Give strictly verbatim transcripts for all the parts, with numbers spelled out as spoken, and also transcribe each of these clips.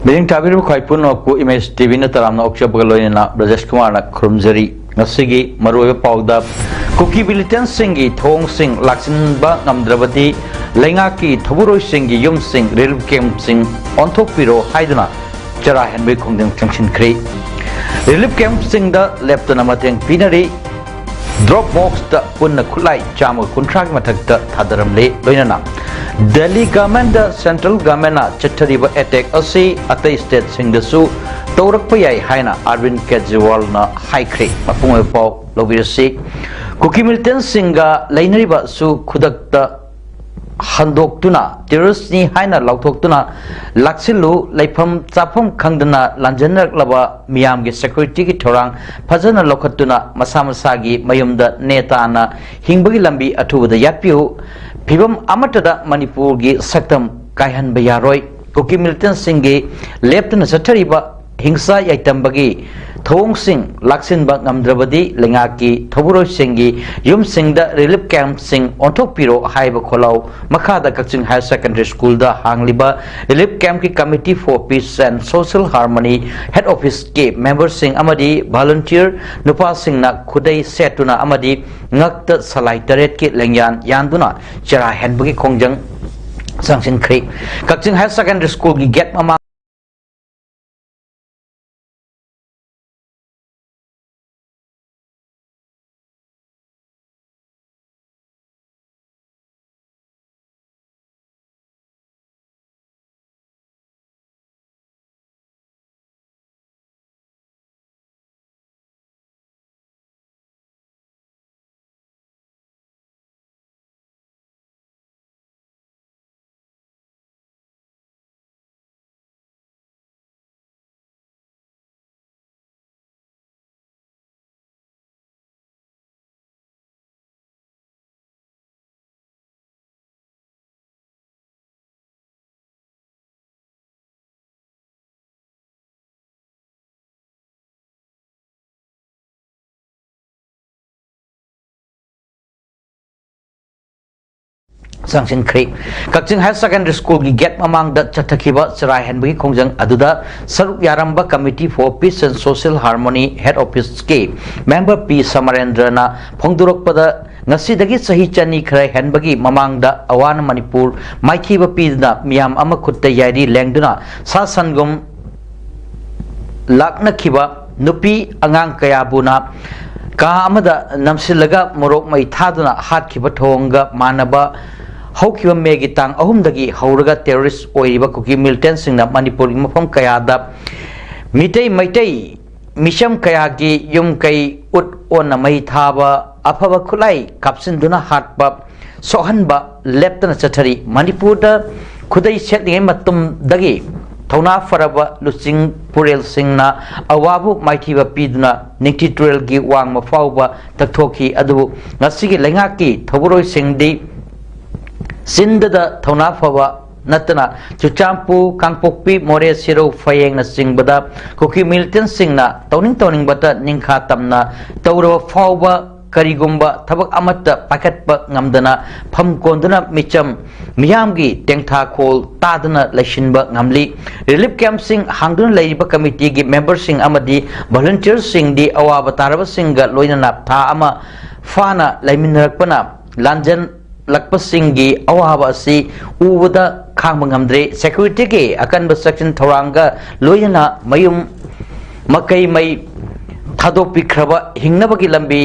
ꯃꯤꯠꯌꯦꯡ ꯇꯥꯕꯤꯔꯤꯕ ꯈ꯭ꯋꯥꯏ ꯄꯨꯝꯅꯃꯛꯄꯨ ꯏꯃꯦꯖ ꯇꯤ ꯚꯤꯅ ꯇꯔꯥꯝꯅ ꯑꯣꯛꯆꯕꯒ ꯂꯣꯏꯅꯅ ꯕ꯭ꯔꯖꯦꯁ ꯀꯨꯃꯥꯔꯅ ꯈꯨꯔꯨꯝꯖꯔꯤ꯫ ꯉꯁꯤꯒꯤ ꯃꯔꯨꯑꯣꯏꯕ ꯄꯥꯎꯗ, ꯀꯨꯀꯤ ꯃꯤꯂꯤꯇꯦꯟꯁꯤꯡꯒꯤ ꯊꯧꯑꯣꯡꯁꯤꯡ ꯂꯥꯛꯁꯤꯟꯕ ꯉꯝꯗ꯭ꯔꯕꯗꯤ ꯂꯩꯉꯥꯛꯀꯤ ꯊꯧꯕꯨꯔꯣꯏꯁꯤꯡꯒꯤ ꯌꯨꯝꯁꯤꯡ ꯔꯤꯂꯤꯐ ꯀꯦꯝꯞꯁꯤꯡ ꯑꯣꯟꯊꯣꯛꯄꯤꯔꯣ ꯍꯥꯏꯗꯨꯅ ꯆꯔꯥ ꯍꯦꯟꯕꯒꯤ ꯈꯣꯡꯖꯪ ꯆꯪꯁꯤꯟꯈ꯭ꯔꯦ꯫ ꯔꯤꯂꯤꯐ ꯀꯦꯝꯞꯁꯤꯡꯗ ꯂꯦꯞꯇꯅ ꯃꯇꯦꯡ ꯄꯤꯅꯔꯤ꯫ ꯗ꯭ꯔꯣꯞ ꯕꯣꯛꯁꯇ ꯄꯨꯟꯅ ꯈꯨꯠꯂꯥꯏ ꯆꯥꯝꯃꯒ ꯀꯨꯟꯊ꯭ꯔꯥꯒꯤ ꯃꯊꯛꯇ ꯊꯥꯗꯔꯝꯂꯦ꯫ ꯂꯣꯏꯅꯅ ꯗꯦꯜꯂꯤ ꯒꯚꯔꯟꯃꯦꯟꯗ ꯁꯦꯟꯇ꯭ꯔꯦꯜ ꯒꯚꯔꯟꯃꯦꯟꯅ ꯆꯠꯊꯔꯤꯕ ꯑꯦꯇꯦꯛ ꯑꯁꯤ ꯑꯇꯩ ꯁ꯭ꯇꯦꯠꯁꯤꯡꯗꯁꯨ ꯇꯧꯔꯛꯄ ꯌꯥꯏ ꯍꯥꯏꯅ ꯑꯔꯕꯤꯟ ꯀꯦꯖꯔꯤꯋꯥꯜꯅ ꯍꯥꯏꯈ꯭ꯔꯦ꯫ ꯃꯄꯨꯡ ꯑꯣꯏꯕ ꯄꯥꯎ ꯂꯧꯕꯤꯔꯁꯤ꯫ ꯀꯨꯀꯤ ꯃꯤꯂꯤꯇꯦꯟꯁꯤꯡꯒ ꯂꯩꯅꯔꯤꯕꯁꯨ ꯈꯨꯗꯛꯇ ꯍꯟꯗꯣꯛꯇꯨꯅ ꯇꯦꯔꯣꯔꯤꯁ꯭ꯠꯅꯤ ꯍꯥꯏꯅ ꯂꯥꯎꯊꯣꯛꯇꯨꯅ ꯂꯥꯛꯁꯤꯜꯂꯨ, ꯂꯩꯐꯝ ꯆꯥꯐꯝ ꯈꯪꯗꯅ ꯂꯥꯟꯖꯟꯅꯔꯛꯂꯕ ꯃꯤꯌꯥꯝꯒꯤ ꯁꯦꯀ꯭ꯌꯨꯔꯤꯇꯤꯒꯤ ꯊꯧꯔꯥꯡ ꯐꯖꯅ ꯂꯧꯈꯠꯇꯨꯅ ꯃꯁꯥ ꯃꯁꯥꯒꯤ ꯃꯌꯨꯝꯗ ꯅꯦ ꯇꯥꯅ ꯍꯤꯡꯕꯒꯤ ꯂꯝꯕꯤ ꯑꯊꯨꯕꯗ ꯌꯥꯠꯄꯤꯌꯨ꯫ ꯐꯤꯚꯝ ꯑꯃꯠꯇꯗ ꯃꯅꯤꯄꯨꯔꯒꯤ ꯁꯛꯇꯝ ꯀꯥꯏꯍꯟꯕ ꯌꯥꯔꯣꯏ꯫ ꯀꯨꯀꯤ ꯃꯤꯂꯤꯇꯦꯟꯁꯤꯡꯒꯤ ꯂꯦꯞꯇꯅ ꯆꯠꯊꯔꯤꯕ ꯍꯤꯡꯁꯥ ꯌꯥꯏꯇꯝꯕꯒꯤ ꯊꯧꯑꯣꯡꯁꯤꯡ ꯂꯥꯛꯁꯤꯟꯕ ꯉꯝꯗ꯭ꯔꯕꯗꯤ ꯂꯩꯉꯥꯛꯀꯤ ꯊꯧꯕꯨꯔꯣꯏꯁꯤꯡꯒꯤ ꯌꯨꯝꯁꯤꯡꯗ ꯔꯤꯂꯤꯐ ꯀꯦꯝꯞꯁꯤꯡ ꯑꯣꯟꯊꯣꯛꯄꯤꯔꯣ ꯍꯥꯏꯕ ꯈꯣꯜꯂꯥꯎ ꯃꯈꯥꯗ ꯀꯛꯆꯤꯡ ꯍꯥꯌꯔ ꯁꯦꯀꯦꯟꯗꯔꯤ ꯁ꯭ꯀꯨꯜꯗ ꯍꯥꯡꯂꯤꯕ ꯔꯤꯂꯤꯐ ꯀꯦꯝꯞꯀꯤ committee for peace and social harmony head ꯑꯣꯐꯤꯁꯀꯤ ꯃꯦꯝꯕꯔꯁꯤꯡ ꯑꯃꯗꯤ ꯚꯣꯂꯨꯟꯇꯤꯌꯔ ꯅꯨꯄꯥꯁꯤꯡꯅ ꯈꯨꯗꯩ ꯁꯦꯠꯇꯨꯅ ꯑꯃꯗꯤ ꯉꯛꯇ ꯁꯂꯥꯏ ꯇꯔꯦꯠꯀꯤ ꯂꯦꯡꯌꯥꯟ ꯌꯥꯟꯗꯨꯅ ꯆꯔꯥ ꯍꯦꯟꯕꯒꯤ ꯈꯣꯡꯖꯪ ꯆꯪꯁꯤꯟꯈ꯭ꯔꯦ꯫ ꯀꯛꯆꯤꯡ ꯍꯥꯌꯔ ꯁꯦꯀꯦꯟꯗꯔꯤ ꯁ꯭ꯀꯨꯜꯒꯤ ꯒꯦꯠ ꯃꯃꯥꯡ ꯆꯪꯁꯤꯟꯈ꯭ꯔꯦ꯫ ꯀꯛꯆꯤꯡ Higher Secondary Schoolꯒꯤ gate ꯃꯃꯥꯡꯗ ꯆꯠꯊꯈꯤꯕ ꯆꯔꯥ ꯍꯦꯟꯕꯒꯤ ꯈꯣꯡꯖꯪ ꯑꯗꯨꯗ ꯁꯔꯨꯛ ꯌꯥꯔꯝꯕ Committee for Peace and Social Harmony Head Officeꯀꯤ member ꯄꯤ ꯁꯃꯔꯦꯟꯗ꯭ꯔꯅ ꯐꯣꯡꯗꯣꯔꯛꯄꯗ, ꯉꯁꯤꯗꯒꯤ ꯆꯍꯤ ꯆꯅꯤ ꯈꯔ ꯍꯦꯟꯕꯒꯤ ꯃꯃꯥꯡꯗ ꯑꯋꯥꯅ ꯃꯅꯤꯄꯨꯔ ꯃꯥꯏꯊꯤꯕ ꯄꯤꯗꯨꯅ ꯃꯤꯌꯥꯝ ꯑꯃ ꯈꯨꯠꯇ ꯌꯥꯏꯔꯤ ꯂꯦꯡꯗꯨꯅ ꯁꯥ ꯁꯟꯒꯨꯝ ꯂꯥꯛꯅꯈꯤꯕ ꯅꯨꯄꯤ ꯑꯉꯥꯡ ꯀꯌꯥꯕꯨꯅ ꯀꯥ ꯑꯃꯗ ꯅꯝꯁꯤꯜꯂꯒ ꯃꯣꯔꯣꯛ ꯃꯩ ꯊꯥꯗꯨꯅ ꯍꯥꯠꯈꯤꯕ ꯊꯧꯑꯣꯡꯒ ꯃꯥꯟꯅꯕ ꯍꯧꯈꯤꯕ ꯃꯦꯒꯤ ꯇꯥꯡ ꯑꯍꯨꯝꯗꯒꯤ ꯍꯧꯔꯒ terrorist ꯑꯣꯏꯔꯤꯕ ꯀꯨꯀꯤ militantꯁꯤꯡꯅ ꯃꯅꯤꯄꯨꯔꯒꯤ ꯃꯐꯝ ꯀꯌꯥꯗ ꯃꯤꯇꯩ ꯃꯩꯇꯩ ꯃꯤꯆꯝ ꯀꯌꯥꯒꯤ ꯌꯨꯝ ꯀꯩ ꯎꯠ ꯑꯣꯟꯅ ꯃꯩ ꯊꯥꯕ, ꯑꯐꯕ ꯈꯨꯠꯂꯥꯏ ꯀꯥꯞꯁꯤꯟꯗꯨꯅ ꯍꯥꯠꯄ, ꯁꯣꯛꯍꯟꯕ ꯂꯦꯞꯇꯅ ꯆꯠꯊꯔꯤ꯫ ꯃꯅꯤꯄꯨꯔꯗ ꯈꯨꯗꯩ ꯁꯦꯠꯂꯤꯉꯩ ꯃꯇꯝꯗꯒꯤ ꯊꯧꯅꯥ ꯐꯔꯕ ꯂꯨꯆꯤꯡ ꯄꯨꯔꯦꯜꯁꯤꯡꯅ ꯑꯋꯥꯕꯨ ꯃꯥꯏꯊꯤꯕ ꯄꯤꯗꯨꯅ ꯅꯤꯡꯊꯤ ꯇꯨꯔꯦꯜꯒꯤ ꯋꯥꯡꯃ ꯐꯥꯎꯕ ꯇꯛꯊꯣꯛꯈꯤ꯫ ꯑꯗꯨꯕꯨ ꯉꯁꯤꯒꯤ ꯂꯩꯉꯥꯛꯀꯤ ꯊꯧꯕꯨꯔꯣꯏꯁꯤꯡꯗꯤ ꯆꯤꯟꯗꯗ ꯊꯧꯅꯥ ꯐꯕ ꯅꯠꯇꯅ ꯆꯨꯔꯆꯥꯟꯄꯨꯔ, ꯀꯥꯡꯄꯣꯛꯄꯤ, ꯃꯣꯔꯦ, ꯁꯤꯔꯧ, ꯐꯌꯦꯡꯅꯆꯤꯡꯕꯗ ꯀꯨꯀꯤ militantꯁꯤꯡꯅ ꯇꯧꯅꯤꯡ ꯇꯧꯅꯤꯡꯕꯇ ꯅꯤꯡꯈꯥ ꯇꯝꯅ ꯇꯧꯔꯕ ꯐꯥꯎꯕ ꯀꯔꯤꯒꯨꯝꯕ ꯊꯕꯛ ꯑꯃꯠꯇ ꯄꯥꯏꯈꯠꯄ ꯉꯝꯗꯅ ꯐꯝ ꯀꯣꯟꯗꯨꯅ ꯃꯤꯆꯝ ꯃꯤꯌꯥꯝꯒꯤ ꯇꯦꯡꯊꯥꯈꯣꯜ ꯇꯥꯗꯨꯅ ꯂꯩꯁꯤꯟꯕ ꯉꯝꯂꯤ꯫ Relief campꯁꯤꯡ ꯍꯥꯡꯗꯨꯅ ꯂꯩꯔꯤꯕ committeeꯒꯤ memberꯁꯤꯡ ꯑꯃꯗꯤ volunteerꯁꯤꯡꯗꯤ ꯑꯋꯥꯕ ꯇꯥꯔꯕꯁꯤꯡꯒ ꯂꯣꯏꯅꯅ ꯊꯥ ꯑꯃ ꯐꯥꯅ ꯂꯩꯃꯤꯟꯅꯔꯛꯄꯅ ꯂꯥꯟꯖꯟ ꯂꯛꯄꯁꯤꯡꯒꯤ ꯑꯋꯥꯕ ꯑꯁꯤ ꯎꯕꯗ ꯈꯥꯡꯕ ꯉꯝꯗ꯭ꯔꯦ꯫ Securityꯒꯤ ꯑꯀꯟꯕ ꯆꯦꯛꯁꯤꯟ ꯊꯧꯔꯥꯡꯒ ꯂꯣꯏꯅꯅ ꯃꯌꯨꯝ ꯃꯀꯩ ꯃꯩ ꯊꯥꯗꯣꯛꯄꯤꯈ꯭ꯔꯕ ꯍꯤꯡꯅꯕꯒꯤ ꯂꯝꯕꯤ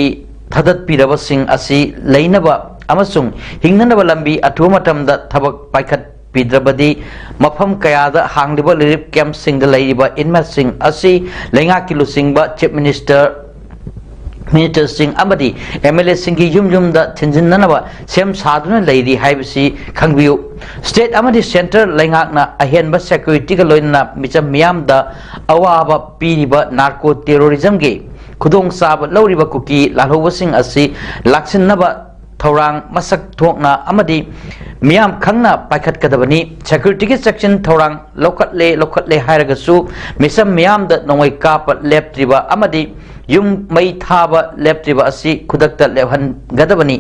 ꯊꯥꯗꯠꯄꯤꯔꯕꯁꯤꯡ ꯑꯁꯤ ꯂꯩꯅꯕ ꯑꯃꯁꯨꯡ ꯍꯤꯡꯅꯅꯕ ꯂꯝꯕꯤ ꯑꯊꯨꯕ ꯃꯇꯝꯗ ꯊꯕꯛ ꯄꯥꯏꯈꯠꯄꯤꯗ꯭ꯔꯕꯗꯤ ꯃꯐꯝ ꯀꯌꯥꯗ ꯍꯥꯡꯂꯤꯕ relief campꯁꯤꯡꯗ ꯂꯩꯔꯤꯕ inmateꯁꯤꯡ ꯑꯁꯤ ꯂꯩꯉꯥꯛꯀꯤ ꯂꯨꯆꯤꯡꯕ Chief Minister, ministerꯁꯤꯡ ꯑꯃꯗꯤ MLAꯁꯤꯡꯒꯤ ꯌꯨꯝ ꯌꯨꯝꯗ ꯊꯤꯟꯖꯤꯟꯅꯅꯕ ꯁꯦꯝ ꯁꯥꯗꯨꯅ ꯂꯩꯔꯤ ꯍꯥꯏꯕꯁꯤ ꯈꯪꯕꯤꯌꯨ꯫ State ꯑꯃꯗꯤ centre ꯂꯩꯉꯥꯛꯅ ꯑꯍꯦꯟꯕ securityꯒ ꯂꯣꯏꯅꯅ ꯃꯤꯆꯝ ꯃꯤꯌꯥꯝꯗ ꯑꯋꯥꯕ ꯄꯤꯔꯤꯕ narco terrorismꯒꯤ ꯈꯨꯗꯣꯡꯆꯥꯕ ꯂꯧꯔꯤꯕ ꯀꯨꯀꯤ ꯂꯥꯜꯍꯧꯕꯁꯤꯡ ꯑꯁꯤ ꯂꯥꯛꯁꯤꯟꯅꯕ ꯊꯧꯔꯥꯡ ꯃꯁꯛ ꯊꯣꯛꯅ ꯑꯃꯗꯤ ꯃꯤꯌꯥꯝ ꯈꯪꯅ ꯄꯥꯏꯈꯠꯀꯗꯕꯅꯤ꯫ Securityꯒꯤ ꯆꯦꯛꯁꯤꯟ ꯊꯧꯔꯥꯡ ꯂꯧꯈꯠꯂꯦ, ꯂꯧꯈꯠꯂꯦ ꯍꯥꯏꯔꯒꯁꯨ ꯃꯤꯆꯝ ꯃꯤꯌꯥꯝꯗ ꯅꯣꯡꯃꯩ ꯀꯥꯞꯄ ꯂꯦꯞꯇ꯭ꯔꯤꯕ ꯑꯃꯗꯤ ꯌꯨꯝ ꯃꯩ ꯊꯥꯕ ꯂꯦꯞꯇ꯭ꯔꯤꯕ ꯑꯁꯤ ꯈꯨꯗꯛꯇ ꯂꯦꯞꯍꯟꯒꯗꯕꯅꯤ꯫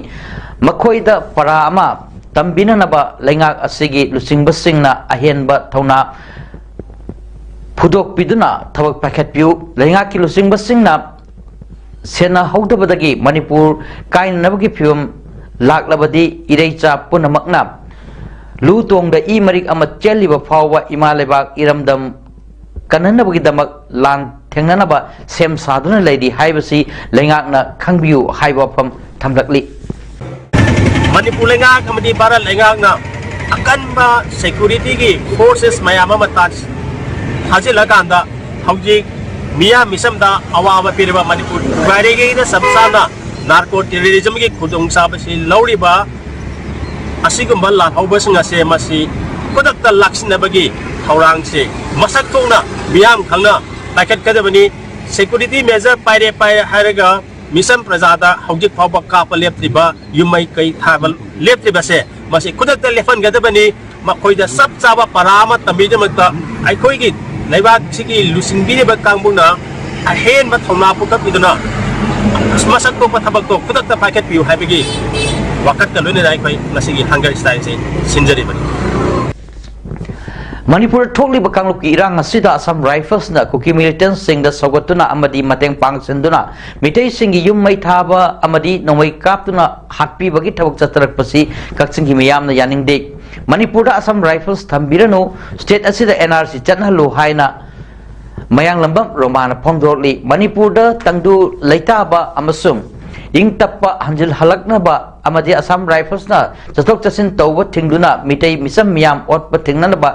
ꯃꯈꯣꯏꯗ ꯄꯔꯥ ꯑꯃ ꯇꯝꯕꯤꯅꯅꯕ ꯂꯩꯉꯥꯛ ꯑꯁꯤꯒꯤ ꯂꯨꯆꯤꯡꯕꯁꯤꯡꯅ ꯑꯍꯦꯟꯕ ꯊꯧꯅꯥ ꯐꯨꯗꯣꯛꯄꯤꯗꯨꯅ ꯊꯕꯛ ꯄꯥꯏꯈꯠꯄꯤꯌꯨ꯫ ꯂꯩꯉꯥꯛꯀꯤ ꯂꯨꯆꯤꯡꯕꯁꯤꯡꯅ ꯁꯦꯟꯅꯍꯧꯗꯕꯗꯒꯤ ꯃꯅꯤꯄꯨꯔ ꯀꯥꯏꯅꯅꯕꯒꯤ ꯐꯤꯕꯝ ꯂꯥꯛꯂꯕꯗꯤ ꯏꯔꯩꯆꯥ ꯄꯨꯝꯅꯃꯛꯅ ꯂꯨ ꯇꯣꯡꯗ ꯏ ꯃꯔꯤꯛ ꯑꯃ ꯆꯦꯜꯂꯤꯕ ꯐꯥꯎꯕ ꯏꯃꯥ ꯂꯩꯕꯥꯛ ꯏꯔꯝꯗꯝ ꯀꯟꯅꯅꯕꯒꯤꯗꯃꯛ ꯂꯥꯟ ꯊꯦꯡꯅꯅꯕ ꯁꯦꯝ ꯁꯥꯗꯨꯅ ꯂꯩꯔꯤ ꯍꯥꯏꯕꯁꯤ ꯂꯩꯉꯥꯛꯅ ꯈꯪꯕꯤꯌꯨ ꯍꯥꯏꯕ ꯋꯥꯐꯝ ꯊꯝꯂꯛꯂꯤ꯫ ꯃꯅꯤꯄꯨꯔ ꯂꯩꯉꯥꯛ ꯑꯃꯗꯤ ꯚꯥꯔꯠ ꯂꯩꯉꯥꯛꯅ ꯑꯀꯟꯕ ꯁꯦꯀ꯭ꯌꯨꯔꯤꯇꯤꯒꯤ ꯐꯣꯔꯁꯦꯁ ꯃꯌꯥꯝ ꯑꯃ ꯊꯥꯖꯤꯜꯂꯀꯥꯟꯗ ꯍꯧꯖꯤꯛ ꯃꯤꯌꯥꯝ ꯃꯤꯆꯝꯗ ꯑꯋꯥꯕ ꯄꯤꯔꯤꯕ ꯃꯅꯤꯄꯨꯔ ꯄꯨꯒꯥꯔꯤꯒꯤꯗ ꯆꯞ ꯆꯥꯅ ꯅꯥꯔꯀꯣ ꯇꯦꯔꯣꯔꯤꯖꯝꯒꯤ ꯈꯨꯗꯣꯡꯆꯥꯕꯁꯤ ꯂꯧꯔꯤꯕ ꯑꯁꯤꯒꯨꯝꯕ ꯂꯥꯜꯍꯧꯕꯁꯤꯡ ꯑꯁꯦ ꯃꯁꯤ ꯈꯨꯗꯛꯇ ꯂꯥꯛꯁꯤꯟꯅꯕꯒꯤ ꯊꯧꯔꯥꯡꯁꯦ ꯃꯁꯛ ꯊꯣꯛꯅ ꯃꯤꯌꯥꯝ ꯈꯪꯅ ꯄꯥꯏꯈꯠꯀꯗꯕꯅꯤ꯫ ꯁꯦꯀ꯭ꯌꯨꯔꯤꯇꯤ ꯃꯦꯖꯔ ꯄꯥꯏꯔꯦ ꯄꯥꯏꯔꯦ ꯍꯥꯏꯔꯒ ꯃꯤꯆꯝ ꯄ꯭ꯔꯖꯥꯗ ꯍꯧꯖꯤꯛ ꯐꯥꯎꯕ ꯀꯥꯞꯄ ꯂꯦꯞꯇ꯭ꯔꯤꯕ, ꯌꯨꯝ ꯃꯩ ꯀꯩ ꯊꯥꯕ ꯂꯦꯞꯇ꯭ꯔꯤꯕꯁꯦ ꯃꯁꯤ ꯈꯨꯗꯛꯇ ꯂꯦꯞꯍꯟꯒꯗꯕꯅꯤ꯫ ꯃꯈꯣꯏꯗ ꯆꯞ ꯆꯥꯕ ꯄꯔꯥ ꯑꯃ ꯇꯝꯕꯤꯗꯃꯛꯇ ꯑꯩꯈꯣꯏꯒꯤ ꯂꯩꯕꯥꯛꯁꯤꯒꯤ ꯂꯨꯆꯤꯡꯕꯤꯔꯤꯕ ꯀꯥꯡꯕꯨꯅ ꯑꯍꯦꯟꯕ ꯊꯧꯅꯥ ꯄꯨꯈꯠꯄꯤꯗꯨꯅ ꯃꯁꯛ ꯊꯣꯛꯄ ꯊꯕꯛꯇꯣ ꯈꯨꯗꯛꯇ ꯄꯥꯏꯈꯠꯄꯤꯌꯨ ꯍꯥꯏꯕꯒꯤ ꯋꯥꯀꯠꯀ ꯂꯣꯏꯅꯅ ꯑꯩꯈꯣꯏ ꯉꯁꯤꯒꯤ ꯍꯪꯒꯔ ꯁ꯭ꯇ꯭ꯔꯥꯏꯛꯁꯤ ꯁꯤꯟꯖꯔꯤꯕꯅꯤ꯫ ꯃꯅꯤꯄꯨꯔꯗ ꯊꯣꯛꯂꯤꯕ ꯀꯥꯡꯂꯨꯞꯀꯤ ꯏꯔꯥꯡ ꯑꯁꯤꯗ ꯑꯁꯥꯝ ꯔꯥꯏꯐꯜꯁꯅ ꯀꯨꯀꯤ ꯃꯤꯂꯤꯇꯦꯟꯠꯁꯤꯡꯗ ꯁꯧꯒꯠꯇꯨꯅ ꯑꯃꯗꯤ ꯃꯇꯦꯡ ꯄꯥꯡꯁꯤꯟꯗꯨꯅ ꯃꯤꯇꯩꯁꯤꯡꯒꯤ ꯌꯨꯝ ꯃꯩ ꯊꯥꯕ ꯑꯃꯗꯤ ꯅꯣꯡꯃꯩ ꯀꯥꯞꯇꯨꯅ ꯍꯥꯠꯄꯤꯕꯒꯤ ꯊꯕꯛ ꯆꯠꯊꯔꯛꯄꯁꯤ ꯀꯛꯆꯤꯡꯒꯤ ꯃꯤꯌꯥꯝꯅ ꯌꯥꯅꯤꯡꯗꯦ꯫ ꯃꯅꯤꯄꯨꯔꯗ ꯑꯁꯥꯝ ꯔꯥꯏꯐꯜꯁ ꯊꯝꯕꯤꯔꯅꯨ, ꯁ꯭ꯇꯦꯠ ꯑꯁꯤꯗ ꯑꯦꯟ ꯑꯥꯔ ꯁꯤ ꯆꯠꯍꯜꯂꯨ ꯍꯥꯏꯅ ꯃꯌꯥꯡꯂꯝꯕꯝ ꯔꯣꯃꯥꯅ ꯐꯣꯡꯗꯣꯔꯛꯂꯤ꯫ ꯃꯅꯤꯄꯨꯔꯗ ꯇꯪꯗꯨ ꯂꯩꯇꯥꯕ ꯑꯃꯁꯨꯡ ꯏꯪ ꯇꯞꯄ ꯍꯟꯖꯤꯜꯍꯜꯂꯛꯅꯕ ꯑꯃꯗꯤ ꯑꯁꯥꯝ ꯔꯥꯏꯐꯜꯁꯅ ꯆꯠꯊꯣꯛ ꯆꯠꯁꯤꯟ ꯇꯧꯕ ꯊꯤꯡꯗꯨꯅ ꯃꯤꯇꯩ ꯃꯤꯆꯝ ꯃꯤꯌꯥꯝ ꯑꯣꯠꯄ ꯊꯤꯡꯅꯅꯕ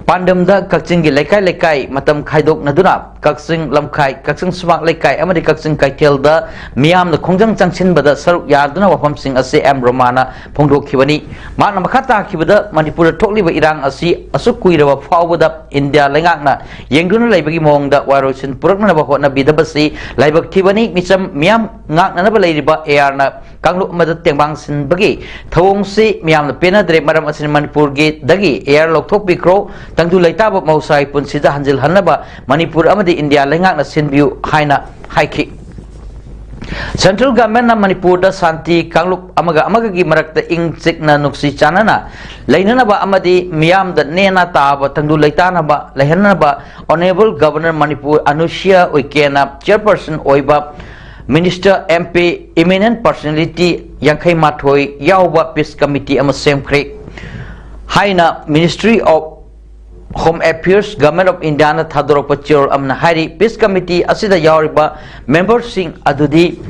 ꯄꯥꯟꯗꯝꯗ ꯀꯛꯆꯤꯡꯒꯤ ꯂꯩꯀꯥꯏ ꯂꯩꯀꯥꯏ ꯃꯇꯝ ꯈꯥꯏꯗꯣꯛꯅꯗꯨꯅ ꯀꯛꯆꯤꯡ ꯂꯝꯈꯥꯏ, ꯀꯛꯆꯤꯡ ꯁꯨꯃꯥꯡ ꯂꯩꯀꯥꯏ ꯑꯃꯗꯤ ꯀꯛꯆꯤꯡ ꯀꯩꯊꯦꯜꯗ ꯃꯤꯌꯥꯝꯅ ꯈꯣꯡꯖꯪ ꯆꯪꯁꯤꯟꯕꯗ ꯁꯔꯨꯛ ꯌꯥꯗꯨꯅ ꯋꯥꯐꯝꯁꯤꯡ ꯑꯁꯤ ꯑꯦꯝ ꯔꯣꯃꯥꯅ ꯐꯣꯡꯗꯣꯛꯈꯤꯕꯅꯤ꯫ ꯃꯍꯥꯛꯅ ꯃꯈꯥ ꯇꯥꯈꯤꯕꯗ, ꯃꯅꯤꯄꯨꯔꯗ ꯊꯣꯛꯂꯤꯕ ꯏꯔꯥꯡ ꯑꯁꯤ ꯑꯁꯨꯛ ꯀꯨꯏꯔꯕ ꯐꯥꯎꯕꯗ ꯏꯟꯗꯤꯌꯥ ꯂꯩꯉꯥꯛꯅ ꯌꯦꯡꯗꯨꯅ ꯂꯩꯕꯒꯤ ꯃꯑꯣꯡꯗ ꯋꯥꯔꯣꯏꯁꯤꯟ ꯄꯨꯔꯛꯅꯅꯕ ꯍꯣꯠꯅꯕꯤꯗꯕꯁꯤ ꯂꯥꯏꯕꯛ ꯊꯤꯕꯅꯤ꯫ ꯃꯤꯆꯝ ꯃꯤꯌꯥꯝ ꯉꯥꯛꯅꯅꯕ ꯂꯩꯔꯤꯕ ꯑꯦ ꯑꯥꯔꯅ ꯀꯥꯡꯂꯨꯞ ꯑꯃꯗ ꯇꯦꯡꯕꯥꯡ ꯁꯤꯟꯕꯒꯤ ꯊꯧꯑꯣꯡꯁꯤ ꯃꯤꯌꯥꯝꯅ ꯄꯦꯟꯅꯗ꯭ꯔꯦ꯫ ꯃꯔꯝ ꯑꯁꯤꯅ ꯃꯅꯤꯄꯨꯔꯒꯤꯗꯒꯤ ꯑꯦ ꯑꯥꯔ ꯂꯧꯊꯣꯛꯄꯤꯈ꯭ꯔꯣ꯫ ꯇꯪꯗꯨ ꯂꯩꯇꯥꯕ ꯃꯍꯧꯁꯥꯒꯤ ꯄꯨꯟꯁꯤꯗ ꯍꯟꯖꯤꯜꯍꯟꯅꯕ ꯃꯅꯤꯄꯨꯔ ꯑꯃꯗꯤ ꯏꯟꯗꯤꯌꯥ ꯂꯩꯉꯥꯛꯅ ꯁꯤꯟꯕꯤꯌꯨ ꯍꯥꯏꯅ ꯍꯥꯏꯈꯤ꯫ Central Governmentꯅ ꯃꯅꯤꯄꯨꯔꯗ ꯁꯥꯟꯇꯤ, ꯀꯥꯡꯂꯨꯞ ꯑꯃꯒ ꯑꯃꯒꯒꯤ ꯃꯔꯛꯇ ꯏꯪ ꯆꯤꯛꯅ ꯅꯨꯡꯁꯤ ꯆꯥꯟꯅꯅ ꯂꯩꯅꯅꯕ ꯑꯃꯗꯤ ꯃꯤꯌꯥꯝꯗ ꯅꯦꯅꯥ ꯇꯥꯕ ꯇꯪꯗꯨ ꯂꯩꯇꯥꯅꯕ ꯂꯩꯍꯟꯅꯕ Honourable Governor ꯃꯅꯤꯄꯨꯔ ꯑꯅꯨꯁꯨꯏꯌꯥ ꯎꯏꯀꯦꯅ chairperson ꯑꯣꯏꯕ Minister, M P, eminent personality ꯌꯥꯡꯈꯩ ꯃꯥꯊꯣꯏ ꯌꯥꯎꯕ peace committee ꯑꯃ ꯁꯦꯝꯈ꯭ꯔꯦ ꯍꯥꯏꯅ Ministry of Home Affairs, Government of Indiaꯅ ꯊꯥꯗꯣꯔꯛꯄ ꯆꯦꯔꯣꯜ ꯑꯃꯅ ꯍꯥꯏꯔꯤ꯫ Peace committee ꯑꯁꯤꯗ ꯌꯥꯎꯔꯤꯕ memberꯁꯤꯡ ꯑꯗꯨꯗꯤ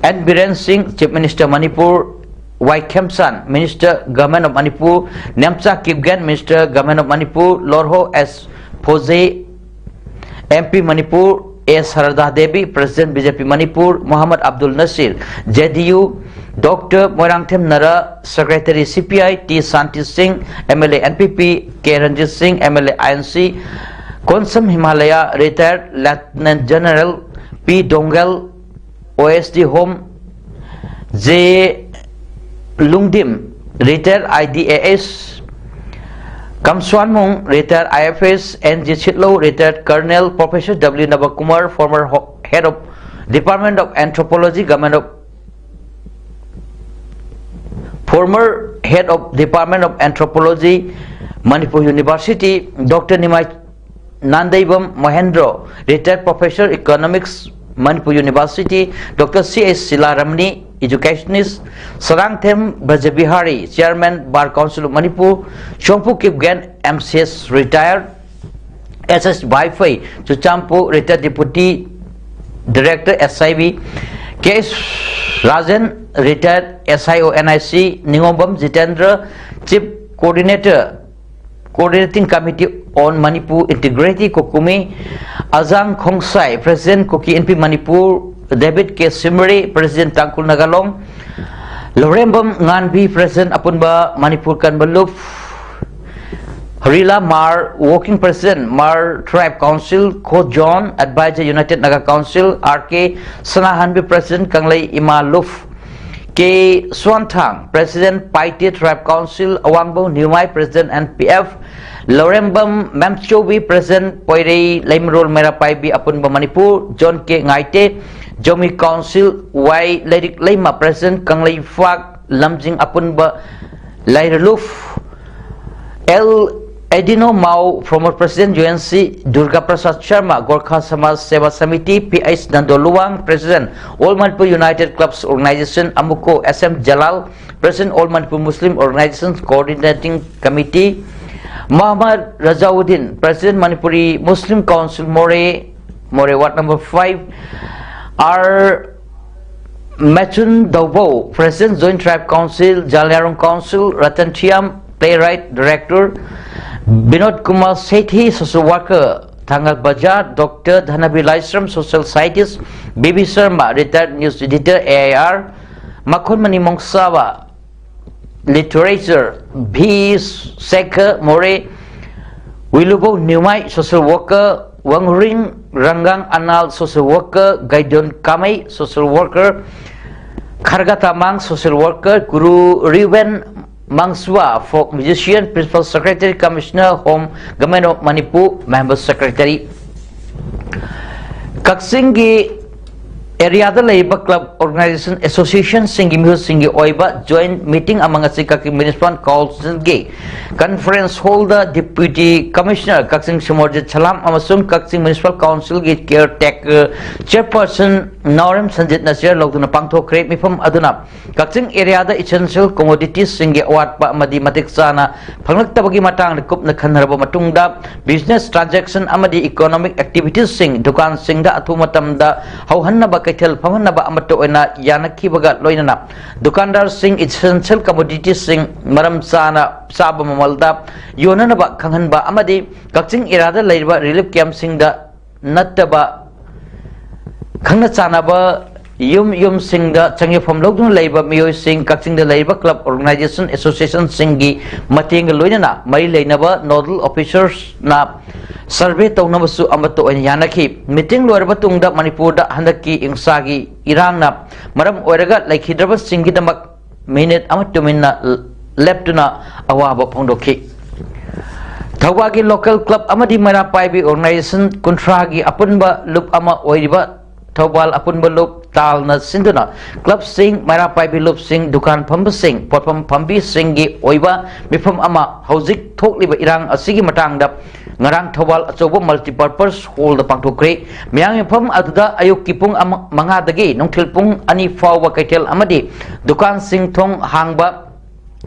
N ꯕꯤꯔꯦꯟ ꯁꯤꯡ, Chief Minister Manipur, Y ꯈꯦꯝꯆꯥꯟ, Minister, Government of Manipur, Nemcha Kipgen, Minister, Government of Manipur, ꯂꯣꯔꯍꯣ S ꯐꯣꯖꯦ, M P Manipur, A ꯁꯔꯗꯥ Devi, President B J P Manipur, Mohammad Abdul Nasir, J D U, Doctor Moirangthem ꯅꯔꯥ, Secretary C P I, T ꯁꯥꯟꯇꯤ ꯁꯤꯡ, M L A N P P, K Ranjit ꯁꯤꯡ, M L A I N C, Konsam Himalaya, retired Lieutenant General P ꯗꯣꯡꯒꯦꯜ, O S D Home, J ꯂꯨꯡꯗꯤꯝ, retired I D A S, ꯀꯝꯁ꯭ꯋꯥꯟꯃꯨꯡ, retired I F S, N G ꯁꯤꯠꯂꯧ, retired Colonel, Professor W ꯅꯕꯀꯨꯃꯥꯔ, former ho-, Head of Department of Anthropology, Government of, former Head of Department of Anthropology, Manipur University, Doctor Nimai Nandeibam ꯃꯣꯍꯦꯟꯗ꯭ꯔꯣ, retired Professor Economics, Manipur University, Doctor C H Silaramani, educationist, Sarangthem ꯕ꯭ꯔꯖꯕꯤꯍꯥꯔꯤ, Chairman Bar Council of Manipur, ꯁꯣꯡꯐꯨ Kipgen, M C S, retired, S S ꯕꯥꯏꯐꯩ, Churachandpur, retired Deputy Director S I B, K S Rajen, retired S I O N I C, ꯅꯤꯉꯣꯝꯕꯝ Jitendra, Chief Coordinator, Coordinating Committee on Manipur Integrity, ꯀꯣꯀꯨꯃꯤ, ꯑꯖꯥꯡ ꯈꯣꯡꯁꯥꯏ, President, Kuki ꯏꯟꯄꯤ Manipur, David K ꯁꯤꯃꯔꯤ, President, Tangkhul Naga long, Laurembam ꯉꯥꯟꯕꯤ, President, ꯑꯄꯨꯟꯕ ꯃꯅꯤꯄꯨꯔ ꯀꯟꯕ ꯂꯨꯞ, ꯍꯔꯤꯂꯥ ꯃꯥꯔ, Working President, Hmar Tribe Council, ꯈꯣ ꯖꯣꯟ, Advisor, United Naga Council, R K ꯁꯅꯥꯍꯟꯕꯤ, President, ꯀꯪꯂꯩ ꯏꯃꯥ ꯂꯨꯞ, K ꯁ꯭ꯋꯥꯟꯊꯥꯡ, President, ꯄꯥꯏꯇꯦ Tribe Council, ꯑꯋꯥꯡꯕꯧ ꯅ꯭ꯌꯨꯃꯥꯏ, President, N P F, ꯂꯧꯔꯦꯝꯕꯝ ꯃꯦꯝꯆꯧꯕꯤ, President, ꯄꯣꯏꯔꯩ ꯂꯩꯃꯔꯣꯜ ꯃꯩꯔꯥ ꯄꯥꯏꯕꯤ ꯑꯄꯨꯟꯕ Manipur, zone K ꯉꯥꯏꯇꯦ, Zomi Council, Y Lairik Leima, President, Kanglei Fak Lamjing Apunba, Lairaluf, L Edino Mao, former President, U N C, Durga Prasad Sharma, Gorkha Samaj Seva Samiti, P H Nando Luwang, President, All Manipur United Clubs Organization, Amuko S M Jalal, President, All Manipur Muslim Organizations Coordinating Committee, Muhammad Razauddin, President, Manipuri Muslim Council, Moreh, Moreh Ward number five, R Machun Daubo, President, Joint Tribe Council, Zaliangrong Council, Ratan Thiam, Playwright, Director, Binod Kumar Sethi, Social Worker, Thangal Bazar, Doctor Dhanabi Laisram, Social Scientist, B B Sharma, Retired News Editor, A I R, Makhon Mani Mongsaba, Literature, B Sekhar Moreh, Wilubo Niumai, Social Worker, Wangring Rangang Anal, Social Worker, Gaidon Kamei, Social Worker, Kharga Tamang, Social Worker, Guru Riven Mangsua, Folk Musician, Principal Secretary, Commissioner, Home, Government of Manipur, Member Secretary. ꯀꯛꯆꯤꯡꯒꯤ ꯑꯦꯔꯤꯌꯥꯗ ꯂꯩꯔꯤꯕ club, organization, association ꯁꯤꯡꯒꯤ ꯃꯤꯍꯨꯠꯁꯤꯡꯒꯤ ꯑꯣꯏꯕ joint meeting ꯑꯃ ꯉꯁꯤ ꯀꯛꯆꯤꯡ Municipal Council ꯒꯤ Conference Hall ꯗ Deputy Commissioner ꯀꯛꯆꯤꯡ ꯁꯤꯃꯔꯖꯤꯠ ꯁꯂꯥꯝ ꯑꯃꯁꯨꯡ ꯀꯛꯆꯤꯡ Municipal Council ꯒꯤ Caretaker Chairperson ꯅꯥꯎꯔꯦꯝ ꯁꯟꯖꯤꯠꯅ chair ꯂꯧꯗꯨꯅ ꯄꯥꯡꯊꯣꯛꯈ꯭ꯔꯦ꯫ ꯃꯤꯐꯝ ꯑꯗꯨꯅ ꯀꯛꯆꯤꯡ ꯑꯦꯔꯤꯌꯥꯗ essential commodities ꯁꯤꯡꯒꯤ ꯑꯋꯥꯠꯄ ꯑꯃꯗꯤ ꯃꯇꯤꯛ ꯆꯥꯅ ꯐꯪꯂꯛꯇꯕꯒꯤ ꯃꯇꯥꯡꯗ ꯀꯨꯞꯅ ꯈꯟꯅꯔꯕ ꯃꯇꯨꯡꯗ, business transaction ꯑꯃꯗꯤ economic activities ꯁꯤꯡ ꯗꯨꯀꯥꯟꯁꯤꯡꯗ ꯑꯊꯨꯕ ꯃꯇꯝꯗ ꯍꯧꯍꯟꯅꯕ ꯀꯩꯊꯦꯜ ꯐꯝꯍꯟꯅꯕ ꯑꯃꯠꯇ ꯑꯣꯏꯅ ꯌꯥꯅꯈꯤꯕꯒ ꯂꯣꯏꯅꯅ, ꯗꯨꯀꯥꯟꯗꯥꯔꯁꯤꯡ essential commodities ꯁꯤꯡ ꯃꯔꯝ ꯆꯥꯅ ꯆꯥꯕ ꯃꯃꯜꯗ ꯌꯣꯟꯅꯅꯕ ꯈꯪꯍꯟꯕ ꯑꯃꯗꯤ ꯀꯛꯆꯤꯡ ꯑꯦꯔꯤꯌꯥꯗ ꯂꯩꯔꯤꯕ relief camp ꯁꯤꯡꯗ ꯅꯠꯇꯕ ꯈꯪꯅ ꯆꯥꯟꯅꯕ ꯌꯨꯝ ꯌꯨꯝꯁꯤꯡꯗ ꯆꯪꯖꯐꯝ ꯂꯧꯗꯨꯅ ꯂꯩꯕ ꯃꯤꯑꯣꯏꯁꯤꯡ, ꯀꯛꯆꯤꯡꯗ ꯂꯩꯔꯤꯕ club, organization, association ꯁꯤꯡꯒꯤ ꯃꯇꯦꯡꯒ ꯂꯣꯏꯅꯅ ꯃꯔꯤ ꯂꯩꯅꯕ nodal officers ꯅ survey ꯇꯧꯅꯕꯁꯨ ꯑꯃꯠꯇ ꯑꯣꯏꯅ ꯌꯥꯅꯈꯤ꯫ Meeting ꯂꯣꯏꯔꯕ ꯇꯨꯡꯗ ꯃꯅꯤꯄꯨꯔꯗ ꯍꯟꯗꯛꯀꯤ ꯍꯤꯡꯁꯥꯒꯤ ꯏꯔꯥꯡꯅ ꯃꯔꯝ ꯑꯣꯏꯔꯒ ꯂꯩꯈꯤꯗ꯭ꯔꯕꯁꯤꯡꯒꯤꯗꯃꯛ minute ꯑꯃ ꯇꯨꯃꯤꯟꯅ ꯂꯦꯞꯇꯨꯅ ꯑꯋꯥꯕ ꯐꯣꯡꯗꯣꯛꯈꯤ꯫ ꯊꯧꯕꯥꯜꯒꯤ local club ꯑꯃꯗꯤ ꯃꯩꯔꯥ ꯄꯥꯏꯕꯤ organization ꯀꯨꯟꯊ꯭ꯔꯥꯒꯤ ꯑꯄꯨꯟꯕ ꯂꯨꯞ ꯑꯃ ꯑꯣꯏꯔꯤꯕ ꯊꯧꯕꯥꯜ ꯑꯄꯨꯟꯕ ꯂꯨꯞ ꯇꯥꯜꯅ ꯁꯤꯟꯗꯨꯅ ꯀ꯭ꯂꯕꯁꯤꯡ, ꯃꯩꯔꯥ ꯄꯥꯏꯕꯤ ꯂꯨꯞꯁꯤꯡ, ꯗꯨꯀꯥꯟ ꯐꯝꯕꯁꯤꯡ, ꯄꯣꯠꯐꯝ ꯐꯝꯕꯤꯁꯤꯡꯒꯤ ꯑꯣꯏꯕ ꯃꯤꯐꯝ ꯑꯃ ꯍꯧꯖꯤꯛ ꯊꯣꯛꯂꯤꯕ ꯏꯔꯥꯡ ꯑꯁꯤꯒꯤ ꯃꯇꯥꯡꯗ ꯉꯔꯥꯡ ꯊꯧꯕꯥꯜ ꯑꯆꯧꯕ multipurpose hallꯗ ꯄꯥꯡꯊꯣꯛꯈ꯭ꯔꯦ꯫ ꯃꯤꯌꯥꯝꯒꯤ ꯃꯐꯝ ꯑꯗꯨꯗ ꯑꯌꯨꯛꯀꯤ ꯄꯨꯡ ꯑꯃ, ꯃꯉꯥꯗꯒꯤ ꯅꯨꯡꯊꯤꯜ ꯄꯨꯡ ꯑꯅꯤ ꯐꯥꯎꯕ ꯀꯩꯊꯦꯜ ꯑꯃꯗꯤ ꯗꯨꯀꯥꯟꯁꯤꯡ ꯊꯣꯡ ꯍꯥꯡꯕ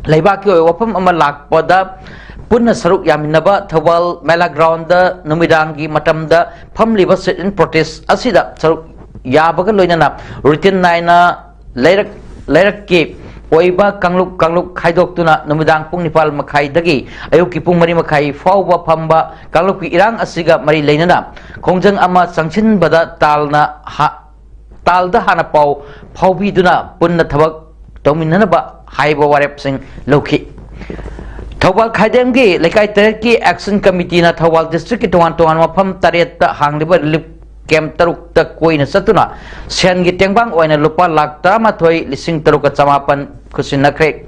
ꯂꯩꯕꯥꯛꯀꯤ ꯑꯣꯏꯕ ꯋꯥꯐꯝ ꯑꯃ ꯂꯥꯛꯄꯗ ꯄꯨꯟꯅ ꯁꯔꯨꯛ ꯌꯥꯃꯤꯟꯅꯕ ꯊꯧꯕꯥꯜ ꯃꯦꯂꯥ ꯒ꯭ꯔꯥꯎꯟꯗ ꯅꯨꯃꯤꯗꯥꯡꯒꯤ ꯃꯇꯝꯗ ꯐꯝꯂꯤꯕ sit-in protest ꯑꯁꯤꯗ ꯁꯔꯨꯛ ꯌꯥꯕꯒ ꯂꯣꯏꯅꯅ routine ꯅꯥꯏꯅ ꯂꯩꯔꯛ, ꯂꯩꯔꯛꯀꯤ ꯑꯣꯏꯕ ꯀꯥꯡꯂꯨꯞ ꯀꯥꯡꯂꯨꯞ ꯈꯥꯏꯗꯣꯛꯇꯨꯅ ꯅꯨꯃꯤꯗꯥꯡ ꯄꯨꯡ ꯅꯤꯄꯥꯜ ꯃꯈꯥꯏꯗꯒꯤ ꯑꯌꯨꯛꯀꯤ ꯄꯨꯡ ꯃꯔꯤ ꯃꯈꯥꯏ ꯐꯥꯎꯕ ꯐꯝꯕ ꯀꯥꯡꯂꯨꯞꯀꯤ ꯏꯔꯥꯡ ꯑꯁꯤꯒ ꯃꯔꯤ ꯂꯩꯅꯅ ꯈꯣꯡꯖꯪ ꯑꯃ ꯆꯪꯁꯤꯟꯕꯗ ꯇꯥꯜꯅ ꯍꯥ-, ꯇꯥꯜꯗ ꯍꯥꯟꯅ ꯄꯥꯎ ꯐꯥꯎꯕꯤꯗꯨꯅ ꯄꯨꯟꯅ ꯊꯕꯛ ꯇꯧꯃꯤꯟꯅꯅꯕ ꯍꯥꯏꯕ ꯋꯥꯔꯦꯞꯁꯤꯡ ꯂꯧꯈꯤ꯫ ꯊꯧꯕꯥꯜ ꯈꯥꯏꯗꯦꯝꯒꯤ ꯂꯩꯀꯥꯏ ꯇꯔꯦꯠꯀꯤ action committeeꯅ ꯊꯧꯕꯥꯜ districtꯀꯤ ꯇꯣꯉꯥꯟ ꯇꯣꯉꯥꯟꯕ ꯃꯐꯝ ꯇꯔꯦꯠꯇ ꯍꯥꯡꯂꯤꯕ relief camp ꯇꯔꯨꯛꯇ ꯀꯣꯏꯅ ꯆꯠꯇꯨꯅ ꯁꯦꯟꯒꯤ ꯇꯦꯡꯕꯥꯡ ꯑꯣꯏꯅ ꯂꯨꯄꯥ ꯂꯥꯈ ꯇꯔꯥꯃꯥꯊꯣꯏ ꯂꯤꯁꯤꯡ ꯇꯔꯨꯛꯀ ꯆꯃꯥꯄꯟ ꯈꯨꯠꯁꯤꯟꯅꯈ꯭ꯔꯦ꯫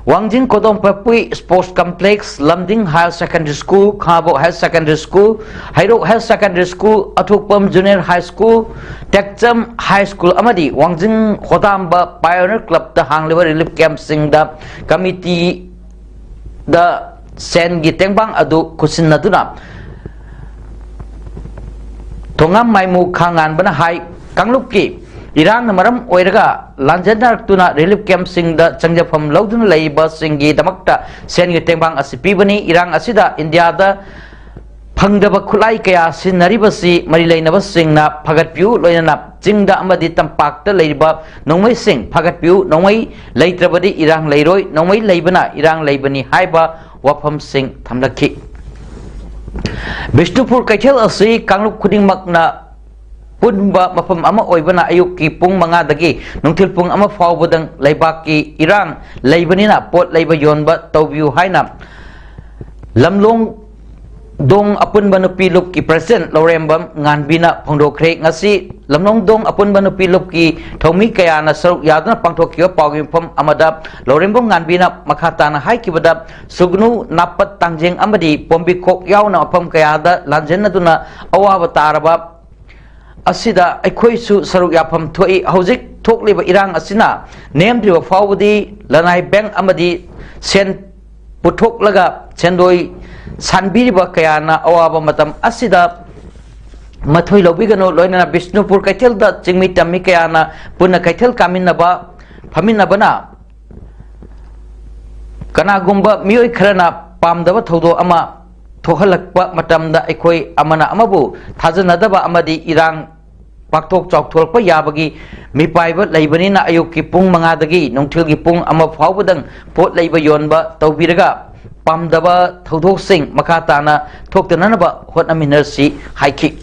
ꯋꯥꯡꯖꯤꯡ ꯀꯣꯗꯣꯝ ꯄꯥꯛꯄꯤ Sports Complex, ꯂꯝꯗꯤꯡ Higher Secondary School, ꯈꯥꯉꯕꯣꯛ Higher Secondary School, ꯍꯩꯔꯣꯛ Higher Secondary School, ꯑꯊꯣꯛꯄꯝ Junior High School, ꯇꯦꯛꯆꯝ High School ꯑꯃꯗꯤ ꯋꯥꯡꯖꯤꯡ ꯍꯣꯗꯥꯝꯕ Pioneer Clubꯇ ꯍꯥꯡꯂꯤꯕ relief campꯁꯤꯡꯗ committeeꯗ ꯁꯦꯟꯒꯤ ꯇꯦꯡꯕꯥꯡ ꯑꯗꯨ ꯈꯨꯠꯁꯤꯟꯅꯗꯨꯅ ꯊꯣꯉꯥꯝ ꯃꯥꯏꯃꯨ ꯈꯥ ꯉꯥꯟꯕꯅ ꯍꯥꯏ, ꯀꯥꯡꯂꯨꯞꯀꯤ ꯏꯔꯥꯡꯅ ꯃꯔꯝ ꯑꯣꯏꯔꯒ ꯂꯥꯟꯖꯦꯟꯅꯔꯛꯇꯨꯅ relief campꯁꯤꯡꯗ ꯆꯪꯖꯐꯝ ꯂꯧꯗꯨꯅ ꯂꯩꯕꯁꯤꯡꯒꯤꯗꯃꯛꯇ ꯁꯦꯟꯒꯤ ꯇꯦꯡꯕꯥꯡ ꯑꯁꯤ ꯄꯤꯕꯅꯤ꯫ ꯏꯔꯥꯡ ꯑꯁꯤꯗ ꯏꯟꯗꯤꯌꯥꯗ ꯐꯪꯗꯕ ꯈꯨꯠꯂꯥꯏ ꯀꯌꯥ ꯁꯤꯖꯤꯟꯅꯔꯤꯕꯁꯤ ꯃꯔꯤ ꯂꯩꯅꯕꯁꯤꯡꯅ ꯐꯒꯠꯄꯤꯌꯨ, ꯂꯣꯏꯅꯅ ꯆꯤꯡꯗ ꯑꯃꯗꯤ ꯇꯝꯄꯥꯛꯇ ꯂꯩꯔꯤꯕ ꯅꯣꯡꯃꯩꯁꯤꯡ ꯐꯒꯠꯄꯤꯌꯨ, ꯅꯣꯡꯃꯩ ꯂꯩꯇ꯭ꯔꯕꯗꯤ ꯏꯔꯥꯡ ꯂꯩꯔꯣꯏ, ꯅꯣꯡꯃꯩ ꯂꯩꯕꯅ ꯏꯔꯥꯡ ꯂꯩꯕꯅꯤ ꯍꯥꯏꯕ ꯋꯥꯐꯝꯁꯤꯡ ꯊꯝꯂꯛꯈꯤ꯫ ꯕꯤꯁꯅꯨꯄꯨꯔ ꯀꯩꯊꯦꯜ ꯑꯁꯤ ꯀꯥꯡꯂꯨꯞ ꯈꯨꯗꯤꯡꯃꯛꯅ ꯄꯨꯟꯕ ꯃꯐꯝ ꯑꯃ ꯑꯣꯏꯕꯅ ꯑꯌꯨꯛꯀꯤ ꯄꯨꯡ ꯃꯉꯥꯗꯒꯤ ꯅꯨꯡꯊꯤꯜ ꯄꯨꯡ ꯑꯃ ꯐꯥꯎꯕꯗꯪ ꯂꯩꯕꯥꯛꯀꯤ ꯏꯔꯥꯡ ꯂꯩꯕꯅꯤꯅ ꯄꯣꯠ ꯂꯩꯕ ꯌꯣꯟꯕ ꯇꯧꯕꯤꯌꯨ ꯍꯥꯏꯅ ꯂꯝꯂꯣꯡꯗꯣꯡ ꯑꯄꯨꯟꯕ ꯅꯨꯄꯤ ꯂꯨꯞꯀꯤ president ꯂꯧꯔꯦꯝꯕꯝ ꯉꯥꯟꯕꯤꯅ ꯐꯣꯡꯗꯣꯛꯈ꯭ꯔꯦ꯫ ꯉꯁꯤ ꯂꯝꯂꯣꯡꯗꯣꯡ ꯑꯄꯨꯟꯕ ꯅꯨꯄꯤ ꯂꯨꯞꯀꯤ ꯊꯧꯃꯤ ꯀꯌꯥꯅ ꯁꯔꯨꯛ ꯌꯥꯗꯨꯅ ꯄꯥꯡꯊꯣꯛꯈꯤꯕ ꯄꯥꯎꯒꯤ ꯃꯐꯝ ꯑꯃꯗ ꯂꯧꯔꯦꯝꯕꯝ ꯉꯥꯟꯕꯤꯅ ꯃꯈꯥ ꯇꯥꯅ ꯍꯥꯏꯈꯤꯕꯗ, ꯁꯨꯒꯅꯨ, ꯅꯥꯄꯠ, ꯇꯥꯡꯖꯦꯡ ꯑꯃꯗꯤ ꯄꯣꯝꯕꯤꯈꯣꯛ ꯌꯥꯎꯅ ꯃꯐꯝ ꯀꯌꯥꯗ ꯂꯥꯟꯖꯦꯟꯅꯗꯨꯅ ꯑꯋꯥꯕ ꯇꯥꯔꯕ ꯑꯁꯤꯗ ꯑꯩꯈꯣꯏꯁꯨ ꯁꯔꯨꯛ ꯌꯥꯐꯝ ꯊꯣꯛꯏ꯫ ꯍꯧꯖꯤꯛ ꯊꯣꯛꯂꯤꯕ ꯏꯔꯥꯡ ꯑꯁꯤꯅ ꯅꯦꯝꯗ꯭ꯔꯤꯕ ꯐꯥꯎꯕꯗꯤ ꯂꯅꯥꯏ ꯕꯦꯡꯛ ꯑꯃꯗꯤ ꯁꯦꯟ ꯄꯨꯊꯣꯛꯂꯒ ꯁꯦꯟꯗꯣꯏ ꯁꯥꯟꯕꯤꯔꯤꯕ ꯀꯌꯥꯅ ꯑꯋꯥꯕ ꯃꯇꯝ ꯑꯁꯤꯗ ꯃꯊꯣꯏ ꯂꯧꯕꯤꯒꯅꯨ꯫ ꯂꯣꯏꯅꯅ ꯕꯤꯁꯅꯨꯄꯨꯔ ꯀꯩꯊꯦꯜꯗ ꯆꯤꯡꯃꯤ ꯇꯝꯃꯤ ꯀꯌꯥꯅ ꯄꯨꯟꯅ ꯀꯩꯊꯦꯜ ꯀꯥꯃꯤꯟꯅꯕ, ꯐꯝꯃꯤꯟꯅꯕꯅ ꯀꯅꯥꯒꯨꯝꯕ ꯃꯤꯑꯣꯏ ꯈꯔꯅ ꯄꯥꯝꯗꯕ ꯊꯧꯗꯣꯛ ꯑꯃ ꯊꯣꯛꯍꯜꯂꯛꯄ ꯃꯇꯝꯗ ꯑꯩꯈꯣꯏ ꯑꯃꯅ ꯑꯃꯕꯨ ꯊꯥꯖꯅꯗꯕ ꯑꯃꯗꯤ ꯏꯔꯥꯡ ꯄꯥꯛꯊꯣꯛ ꯆꯥꯎꯊꯣꯔꯛꯄ ꯌꯥꯕꯒꯤ ꯃꯤꯄꯥꯏꯕ ꯂꯩꯕꯅꯤꯅ ꯑꯌꯨꯛꯀꯤ ꯄꯨꯡ ꯃꯉꯥꯗꯒꯤ ꯅꯨꯡꯊꯤꯜꯒꯤ ꯄꯨꯡ ꯑꯃ ꯐꯥꯎꯕꯗꯪ ꯄꯣꯠ ꯂꯩꯕ ꯌꯣꯟꯕ ꯇꯧꯕꯤꯔꯒ ꯄꯥꯝꯗꯕ ꯊꯧꯗꯣꯛꯁꯤꯡ ꯃꯈꯥ ꯇꯥꯅ ꯊꯣꯛꯇꯅꯅꯕ ꯍꯣꯠꯅꯃꯤꯟꯅꯔꯁꯤ ꯍꯥꯏꯈꯤ꯫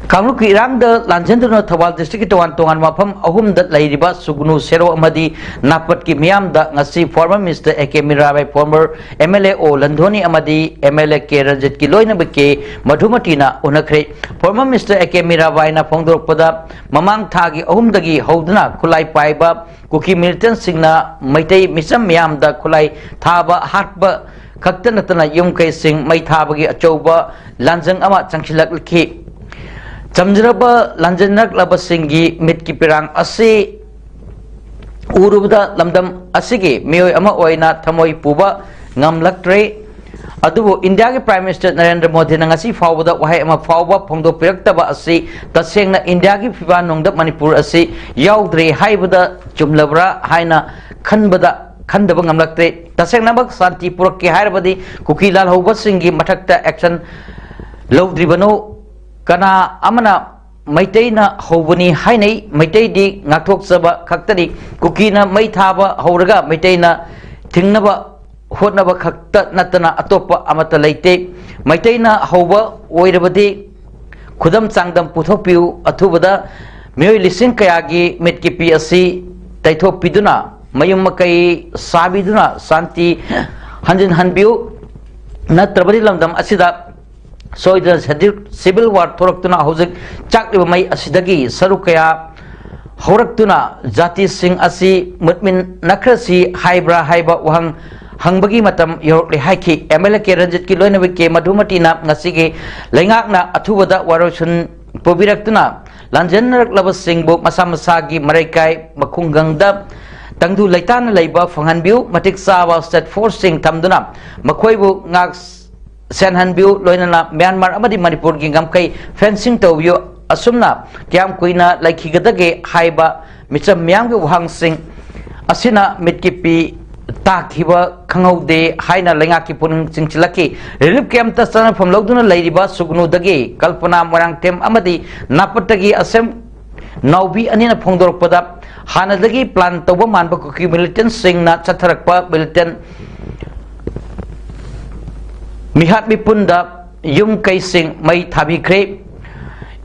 ꯀꯥꯡꯂꯨꯞꯀꯤ ꯏꯔꯥꯡꯗ ꯂꯥꯟꯖꯦꯟꯗꯨꯅ ꯊꯧꯕꯥꯜ ꯗꯤꯁꯇ꯭ꯔꯤꯛꯀꯤ ꯇꯣꯉꯥꯟ ꯇꯣꯉꯥꯟꯕ ꯃꯐꯝ ꯑꯍꯨꯝꯗ ꯂꯩꯔꯤꯕ ꯁꯨꯒꯅꯨ ꯁꯦꯔꯧ ꯑꯃꯗꯤ ꯅꯥꯄꯠꯀꯤ ꯃꯤꯌꯥꯝꯗ ꯉꯁꯤ former minister A K Mirabai, former M L A O ꯂꯟꯙꯣꯅꯤ ꯑꯃꯗꯤ M L A K ꯔꯟꯖꯤꯠꯀꯤ ꯂꯣꯏꯅꯕꯤ K ꯃꯙꯨꯃꯇꯤꯅ ꯎꯅꯈ꯭ꯔꯦ꯫ Former minister A K ꯃꯤꯔꯥꯕꯥꯏꯅ ꯐꯣꯡꯗꯣꯔꯛꯄꯗ, ꯃꯃꯥꯡ ꯊꯥꯒꯤ ꯑꯍꯨꯝꯗꯒꯤ ꯍꯧꯗꯨꯅ ꯈꯨꯠꯂꯥꯏ ꯄꯥꯏꯕ ꯀꯨꯀꯤ militantꯁꯤꯡꯅ ꯃꯩꯇꯩ ꯃꯤꯆꯝ ꯃꯤꯌꯥꯝꯗ ꯈꯨꯠꯂꯥꯏ ꯊꯥꯕ ꯍꯥꯠꯄ ꯈꯛꯇ ꯅꯠꯇꯅ ꯌꯨꯝ ꯀꯩꯁꯤꯡ ꯃꯩ ꯊꯥꯕꯒꯤ ꯑꯆꯧꯕ ꯂꯥꯟꯖꯪ ꯑꯃ ꯆꯪꯁꯤꯜꯂꯛꯈꯤ꯫ ꯆꯝꯖꯔꯕ ꯂꯥꯟꯖꯟꯅꯔꯛꯂꯕꯁꯤꯡꯒꯤ ꯃꯤꯠꯀꯤ ꯄꯤꯔꯥꯡ ꯑꯁꯤ ꯎꯔꯨꯕꯗ ꯂꯝꯗꯝ ꯑꯁꯤꯒꯤ ꯃꯤꯑꯣꯏ ꯑꯃ ꯑꯣꯏꯅ ꯊꯃꯣꯏ ꯄꯨꯕ ꯉꯝꯂꯛꯇ꯭ꯔꯦ꯫ ꯑꯗꯨꯕꯨ ꯏꯟꯗꯤꯌꯥꯒꯤ Prime Minister ꯅꯔꯦꯟꯗ꯭ꯔ ꯃꯣꯗꯤꯅ ꯉꯁꯤ ꯐꯥꯎꯕꯗ ꯋꯥꯍꯩ ꯑꯃ ꯐꯥꯎꯕ ꯐꯣꯡꯗꯣꯛꯄꯤꯔꯛꯇꯕ ꯑꯁꯤ ꯇꯁꯦꯡꯅ ꯏꯟꯗꯤꯌꯥꯒꯤ ꯐꯤꯕꯥꯟꯅꯨꯡꯗ ꯃꯅꯤꯄꯨꯔ ꯑꯁꯤ ꯌꯥꯎꯗ꯭ꯔꯦ ꯍꯥꯏꯕꯗ ꯆꯨꯝꯂꯕ꯭ꯔꯥ ꯍꯥꯏꯅ ꯈꯟꯕꯗ, ꯈꯟꯗꯕ ꯉꯝꯂꯛꯇ꯭ꯔꯦ꯫ ꯇꯁꯦꯡꯅꯃꯛ ꯁꯥꯟꯇꯤ ꯄꯨꯔꯛꯀꯦ ꯍꯥꯏꯔꯕꯗꯤ ꯀꯨꯀꯤ ꯂꯥꯜꯍꯧꯕꯁꯤꯡꯒꯤ ꯃꯊꯛꯇ action ꯂꯧꯗ꯭ꯔꯤꯕꯅꯣ? ꯀꯅꯥ ꯑꯃꯅ ꯃꯩꯇꯩꯅ ꯍꯧꯕꯅꯤ ꯍꯥꯏꯅꯩ꯫ ꯃꯩꯇꯩꯗꯤ ꯉꯥꯛꯊꯣꯛꯆꯕ ꯈꯛꯇꯅꯤ꯫ ꯀꯨꯀꯤꯅ ꯃꯩ ꯊꯥꯕ ꯍꯧꯔꯒ ꯃꯩꯇꯩꯅ ꯊꯤꯡꯅꯕ ꯍꯣꯠꯅꯕ ꯈꯛꯇ ꯅꯠꯇꯅ ꯑꯇꯣꯞꯄ ꯑꯃꯠꯇ ꯂꯩꯇꯦ꯫ ꯃꯩꯇꯩꯅ ꯍꯧꯕ ꯑꯣꯏꯔꯕꯗꯤ ꯈꯨꯗꯝ ꯆꯥꯡꯗꯝ ꯄꯨꯊꯣꯛꯄꯤꯌꯨ꯫ ꯑꯊꯨꯕꯗ ꯃꯤꯑꯣꯏ ꯂꯤꯁꯤꯡ ꯀꯌꯥꯒꯤ ꯃꯤꯠꯀꯤ ꯄꯤ ꯑꯁꯤ ꯇꯩꯊꯣꯛꯄꯤꯗꯨꯅ, ꯃꯌꯨꯝ ꯃꯀꯩ ꯁꯥꯕꯤꯗꯨꯅ ꯁꯥꯟꯇꯤ ꯍꯟꯖꯤꯟꯍꯟꯕꯤꯌꯨ꯫ ꯅꯠꯇ꯭ꯔꯕꯗꯤ ꯂꯝꯗꯝ ꯑꯁꯤꯗ ꯁꯣꯏꯗꯅ civil war ꯊꯣꯔꯛꯇꯨꯅ ꯍꯧꯖꯤꯛ ꯆꯥꯛꯂꯤꯕ ꯃꯩ ꯑꯁꯤꯗꯒꯤ ꯁꯔꯨꯛ ꯀꯌꯥ ꯍꯧꯔꯛꯇꯨꯅ ꯖꯥꯇꯤꯁꯤꯡ ꯑꯁꯤ ꯃꯨꯠꯃꯤꯟꯅꯈ꯭ꯔꯁꯤ ꯍꯥꯏꯕ꯭ꯔꯥ ꯍꯥꯏꯕ ꯋꯥꯍꯪ ꯍꯪꯕꯒꯤ ꯃꯇꯝ ꯌꯧꯔꯛꯂꯦ ꯍꯥꯏꯈꯤ꯫ M L A K ꯔꯟꯖꯤꯠꯀꯤ ꯂꯣꯏꯅꯕꯤ K ꯃꯙꯨꯃꯇꯤꯅ ꯉꯁꯤꯒꯤ ꯂꯩꯉꯥꯛꯅ ꯑꯊꯨꯕꯗ ꯋꯥꯔꯣꯏꯁꯤꯟ ꯄꯨꯕꯤꯔꯛꯇꯨꯅ ꯂꯥꯟꯖꯦꯟꯅꯔꯛꯂꯕꯁꯤꯡꯕꯨ ꯃꯁꯥ ꯃꯁꯥꯒꯤ ꯃꯔꯩꯀꯥꯏ ꯃꯈꯨꯡꯒꯪꯗ ꯇꯪꯗꯨ ꯂꯩꯇꯥꯅ ꯂꯩꯕ ꯐꯪꯍꯟꯕꯤꯌꯨ꯫ ꯃꯇꯤꯛ ꯆꯥꯕ state force ꯁꯤꯡ ꯊꯝꯗꯨꯅ ꯃꯈꯣꯏꯕꯨ ꯉꯥꯛ ꯁꯦꯟꯍꯟꯕꯤꯌꯨ꯫ ꯂꯣꯏꯅꯅ ꯃ꯭ꯌꯥꯟꯃꯥꯔ ꯑꯃꯗꯤ ꯃꯅꯤꯄꯨꯔꯒꯤ ꯉꯝꯈꯩ fencing ꯇꯧꯕꯤꯌꯨ꯫ ꯑꯁꯨꯝꯅ ꯀꯌꯥꯝ ꯀꯨꯏꯅ ꯂꯩꯈꯤꯒꯗꯒꯦ ꯍꯥꯏꯕ ꯃꯤꯆꯝ ꯃꯤꯌꯥꯝꯒꯤ ꯋꯥꯍꯪꯁꯤꯡ ꯑꯁꯤꯅ ꯃꯤꯠꯀꯤ ꯄꯤ ꯇꯥꯈꯤꯕ ꯈꯪꯍꯧꯗꯦ ꯍꯥꯏꯅ ꯂꯩꯉꯥꯛꯀꯤ ꯄꯨꯛꯅꯤꯡ ꯆꯤꯡꯁꯤꯜꯂꯛꯈꯤ꯫ Relief camp ꯇ ꯆꯠꯅꯐꯝ ꯂꯧꯗꯨꯅ ꯂꯩꯔꯤꯕ ꯁꯨꯒꯅꯨꯗꯒꯤ ꯀꯜꯄꯅꯥ ꯃꯣꯏꯔꯥꯡꯊꯦꯝ ꯑꯃꯗꯤ ꯅꯥꯄꯠꯇꯒꯤ ꯑꯁꯦꯝ ꯅꯥꯎꯕꯤ ꯑꯅꯤꯅ ꯐꯣꯡꯗꯣꯔꯛꯄꯗ, ꯍꯥꯟꯅꯗꯒꯤ plan ꯇꯧꯕ ꯃꯥꯟꯕ ꯀꯨꯀꯤ militant ꯁꯤꯡꯅ ꯆꯠꯊꯔꯛꯄ militant ꯃꯤꯍꯥꯠ ꯃꯤꯄꯨꯟꯗ ꯌꯨꯝ ꯀꯩꯁꯤꯡ ꯃꯩ ꯊꯥꯕꯤꯈ꯭ꯔꯦ꯫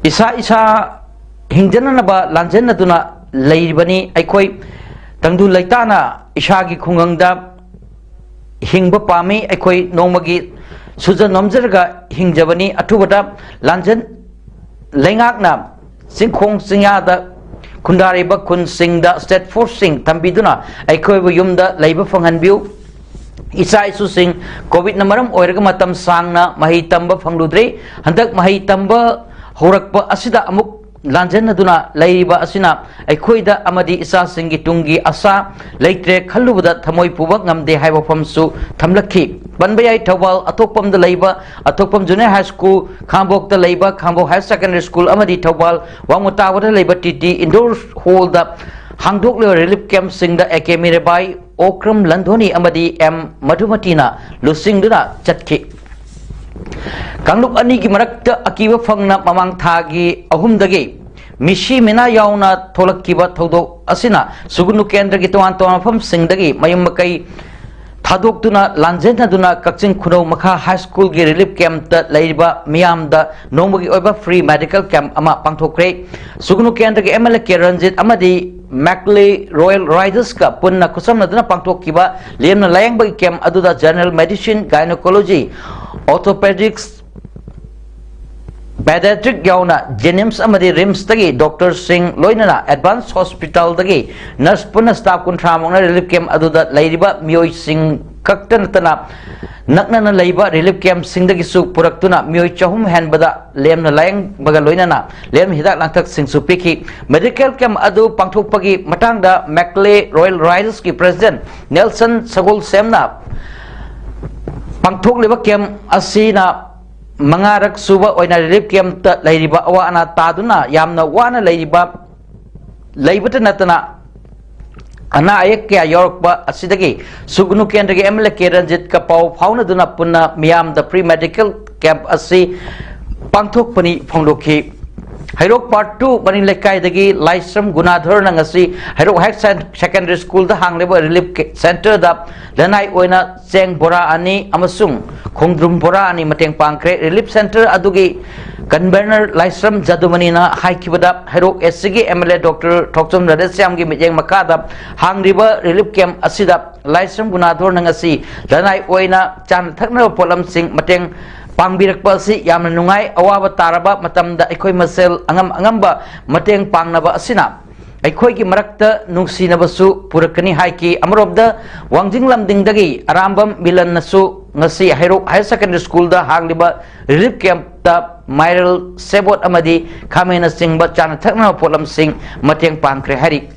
ꯏꯁꯥ ꯏꯁꯥ ꯍꯤꯡꯖꯅꯅꯕ ꯂꯥꯟꯖꯦꯟꯅꯗꯨꯅ ꯂꯩꯔꯤꯕꯅꯤ꯫ ꯑꯩꯈꯣꯏ ꯇꯪꯗꯨ ꯂꯩꯇꯥꯅ ꯏꯁꯥꯒꯤ ꯈꯨꯡꯒꯪꯗ ꯍꯤꯡꯕ ꯄꯥꯝꯃꯤ꯫ ꯑꯩꯈꯣꯏ ꯅꯣꯡꯃꯒꯤ ꯁꯨꯖ ꯅꯣꯝꯖꯔꯒ ꯍꯤꯡꯖꯕꯅꯤ꯫ ꯑꯊꯨꯕꯗ ꯂꯥꯟꯖꯦꯟ ꯂꯩꯉꯥꯛꯅ ꯆꯤꯡꯈꯣꯡ ꯆꯤꯡꯌꯥꯗ ꯈꯨꯟꯗꯥꯔꯤꯕ ꯈꯨꯟꯁꯤꯡꯗ state force ꯁꯤꯡ ꯊꯝꯕꯤꯗꯨꯅ ꯑꯩꯈꯣꯏꯕꯨ ꯌꯨꯝꯗ ꯂꯩꯕ ꯐꯪꯍꯟꯕꯤꯌꯨ꯫ ꯏꯆꯥ ꯏꯁꯨꯁꯤꯡ COVID ꯅ ꯃꯔꯝ ꯑꯣꯏꯔꯒ ꯃꯇꯝ ꯁꯥꯡꯅ ꯃꯍꯩ ꯇꯝꯕ ꯐꯪꯂꯨꯗ꯭ꯔꯦ꯫ ꯍꯟꯗꯛ ꯃꯍꯩ ꯇꯝꯕ ꯍꯧꯔꯛꯄ ꯑꯁꯤꯗ ꯑꯃꯨꯛ ꯂꯥꯟꯖꯟꯅꯗꯨꯅ ꯂꯩꯔꯤꯕ ꯑꯁꯤꯅ ꯑꯩꯈꯣꯏꯗ ꯑꯃꯗꯤ ꯏꯆꯥꯁꯤꯡꯒꯤ ꯇꯨꯡꯒꯤ ꯑꯁꯥ ꯂꯩꯇ꯭ꯔꯦ ꯈꯜꯂꯨꯕꯗ ꯊꯃꯣꯏ ꯄꯨꯕ ꯉꯝꯗꯦ ꯍꯥꯏꯕ ꯋꯥꯐꯝꯁꯨ ꯊꯝꯂꯛꯈꯤ꯫ ꯄꯟꯕ ꯌꯥꯏ, ꯊꯧꯕꯥꯜ ꯑꯊꯣꯛꯄꯝꯗ ꯂꯩꯕ ꯑꯊꯣꯛꯄꯝ Junior High School, ꯈꯥꯡꯉꯕꯣꯛꯇ ꯂꯩꯕ ꯈꯥꯡꯉꯕꯣꯛ Higher Secondary School ꯑꯃꯗꯤ ꯊꯧꯕꯥꯜ ꯋꯥꯡꯃ ꯇꯥꯕꯗ ꯂꯩꯕ TT Indoor Hall ꯗ ꯍꯥꯡꯗꯣꯛꯂꯤꯕ relief camp ꯁꯤꯡꯗ A K ꯃꯤꯔꯥꯕꯥꯏ, ꯑꯣꯀ꯭ꯔꯝ ꯂꯟꯙꯣꯅꯤ ꯑꯃꯗꯤ M ꯃꯙꯨꯃꯇꯤꯅ ꯂꯨꯆꯤꯡꯗꯨꯅ ꯆꯠꯈꯤ꯫ ꯀꯥꯡꯂꯨꯞ ꯑꯅꯤꯒꯤ ꯃꯔꯛꯇ ꯑꯀꯤꯕ ꯐꯪꯅ ꯃꯃꯥꯡ ꯊꯥꯒꯤ ꯑꯍꯨꯝꯗꯒꯤ ꯃꯤꯁꯤ ꯃꯤꯅꯥ ꯌꯥꯎꯅ ꯊꯣꯛꯂꯛꯈꯤꯕ ꯊꯧꯗꯣꯛ ꯑꯁꯤꯅ ꯁꯨꯒꯨꯅꯨ ꯀꯦꯟꯗ꯭ꯔꯒꯤ ꯇꯣꯉꯥꯟ ꯇꯣꯉꯥꯟꯕ ꯃꯐꯝꯁꯤꯡꯗꯒꯤ ꯃꯌꯨꯝ ꯃꯀꯩ ꯊꯥꯗꯣꯛꯇꯨꯅ ꯂꯥꯟꯖꯦꯟꯅꯗꯨꯅ ꯀꯛꯆꯤꯡ ꯈꯨꯅꯧ ꯃꯈꯥ High School ꯒꯤ relief camp ꯇ ꯂꯩꯔꯤꯕ ꯃꯤꯌꯥꯝꯗ ꯅꯣꯡꯃꯒꯤ ꯑꯣꯏꯕ free medical camp ꯑꯃ ꯄꯥꯡꯊꯣꯛꯈ꯭ꯔꯦ꯫ ꯁꯨꯒꯨꯅꯨ ꯀꯦꯟꯗ꯭ꯔꯒꯤ MLA K ꯔꯟꯖꯤꯠ ꯑꯃꯗꯤ Mackley Royal Riders ꯀ ꯄꯨꯟꯅ ꯈꯨꯠꯁꯝꯅꯗꯨꯅ ꯄꯥꯡꯊꯣꯛꯈꯤꯕ ꯂꯦꯝꯅ ꯂꯥꯌꯦꯡꯕꯒꯤ camp ꯑꯗꯨꯗ general medicine, gynecology, orthopedics, Pediatric ꯌꯥꯎꯅ JNIMS ꯑꯃꯗꯤ RIMSꯇꯒꯤ doctorꯁꯤꯡ, ꯂꯣꯏꯅꯅ Advance Hospitalꯗꯒꯤ nurse ꯄꯨꯟꯅ staff ꯀꯨꯟꯊ꯭ꯔꯥ ꯃꯨꯛꯅ relief camp ꯑꯗꯨꯗ ꯂꯩꯔꯤꯕ ꯃꯤꯑꯣꯏꯁꯤꯡ ꯈꯛꯇ ꯅꯠꯇꯅ ꯅꯛꯅꯅ ꯂꯩꯕ relief campꯁꯤꯡꯗꯒꯤꯁꯨ ꯄꯨꯔꯛꯇꯨꯅ ꯃꯤꯑꯣꯏ ꯆꯍꯨꯝ ꯍꯦꯟꯕꯗ ꯂꯦꯝꯅ ꯂꯥꯌꯦꯡꯕꯒ ꯂꯣꯏꯅꯅ ꯂꯦꯝꯅ ꯍꯤꯗꯥꯛ ꯂꯥꯡꯊꯛꯁꯤꯡꯁꯨ ꯄꯤꯈꯤ꯫ Medical camp ꯑꯗꯨ ꯄꯥꯡꯊꯣꯛꯄꯒꯤ ꯃꯇꯥꯡꯗ McLeay Royal Riflesꯀꯤ president Nelson ꯁꯒꯣꯜꯁꯦꯝꯅ ꯄꯥꯡꯊꯣꯛꯂꯤꯕ camp ꯑꯁꯤꯅ ꯃꯉꯥꯔꯛ ꯁꯨꯕ ꯑꯣꯏꯅ relief campꯇ ꯂꯩꯔꯤꯕ ꯑꯋꯥ ꯑꯅꯥ ꯇꯥꯗꯨꯅ ꯌꯥꯝꯅ ꯋꯥꯅ ꯂꯩꯔꯤꯕ, ꯂꯩꯕꯇ ꯅꯠꯇꯅ ꯑꯅꯥ ꯑꯌꯦꯛ ꯀꯌꯥ ꯌꯥꯎꯔꯛꯄ ꯑꯁꯤꯗꯒꯤ ꯁꯨꯒꯅꯨ ꯀꯦꯟꯗ꯭ꯔꯒꯤ MLA ꯀꯦ ꯔꯟꯖꯤꯠꯀ ꯄꯥꯎ ꯐꯥꯎꯅꯗꯨꯅ ꯄꯨꯟꯅ ꯃꯤꯌꯥꯝꯗ free medical camp ꯑꯁꯤ ꯄꯥꯡꯊꯣꯛꯄꯅꯤ ꯐꯣꯡꯗꯣꯛꯈꯤ꯫ ꯍꯩꯔꯣꯛ Part two ꯃꯅꯤꯡ ꯂꯩꯀꯥꯏꯗꯒꯤ ꯂꯥꯏꯁ꯭ꯔꯝ ꯒꯨꯅꯥꯙꯔꯅ ꯉꯁꯤ ꯍꯩꯔꯣꯛ Higher Secondary Schoolꯗ ꯍꯥꯡꯂꯤꯕ relief centreꯗ ꯂꯅꯥꯏ ꯑꯣꯏꯅ ꯆꯦꯡ ꯕꯣꯔꯥ ꯑꯅꯤ ꯑꯃꯁꯨꯡ ꯈꯣꯡꯗ꯭ꯔꯨꯝ ꯕꯣꯔꯥ ꯑꯅꯤ ꯃꯇꯦꯡ ꯄꯥꯡꯈ꯭ꯔꯦ꯫ Relief centre ꯑꯗꯨꯒꯤ convener ꯂꯥꯏꯁ꯭ꯔꯝ ꯖꯗꯨꯃꯅꯤꯅ ꯍꯥꯏꯈꯤꯕꯗ, ꯍꯩꯔꯣꯛ Eastꯀꯤ MLA Doctor ꯊꯣꯛꯆꯣꯝ ꯔꯥꯙꯦꯁ꯭ꯌꯥꯝꯒꯤ ꯃꯤꯠꯌꯦꯡ ꯃꯈꯥꯗ ꯍꯥꯡꯂꯤꯕ relief camp ꯑꯁꯤꯗ ꯂꯥꯏꯁ꯭ꯔꯝ ꯒꯨꯅꯥꯙꯔꯅ ꯉꯁꯤ ꯂꯅꯥꯏ ꯑꯣꯏꯅ ꯆꯥꯅ ꯊꯛꯅꯕ ꯄꯣꯠꯂꯝꯁꯤꯡ ꯃꯇꯦꯡ ꯄꯥꯡꯕꯤꯔꯛꯄ ꯑꯁꯤ ꯌꯥꯝꯅ ꯅꯨꯡꯉꯥꯏ꯫ ꯑꯋꯥꯕ ꯇꯥꯔꯕ ꯃꯇꯝꯗ ꯑꯩꯈꯣꯏ ꯃꯁꯦꯜ ꯑꯉꯝ ꯑꯉꯝꯕ ꯃꯇꯦꯡ ꯄꯥꯡꯅꯕ ꯑꯁꯤꯅ ꯑꯩꯈꯣꯏꯒꯤ ꯃꯔꯛꯇ ꯅꯨꯡꯁꯤꯅꯕꯁꯨ ꯄꯨꯔꯛꯀꯅꯤ ꯍꯥꯏꯈꯤ꯫ ꯑꯃꯔꯣꯝꯗ, ꯋꯥꯡꯖꯤꯡ ꯂꯝꯗꯤꯡꯗꯒꯤ ꯑꯔꯥꯝꯕꯝ ꯃꯤꯂꯟꯅꯁꯨ ꯉꯁꯤ ꯍꯩꯔꯣꯛ Higher Secondary Schoolꯗ ꯍꯥꯡꯂꯤꯕ relief campꯇ ꯃꯥꯏꯔꯦꯜ, ꯁꯦꯕꯣꯠ ꯑꯃꯗꯤ ꯈꯥꯃꯦꯟꯅꯆꯤꯡꯕ ꯆꯥꯅ ꯊꯛꯅꯕ ꯄꯣꯠꯂꯝꯁꯤꯡ ꯃꯇꯦꯡ ꯄꯥꯡꯈ꯭ꯔꯦ ꯍꯥꯏꯔꯤ꯫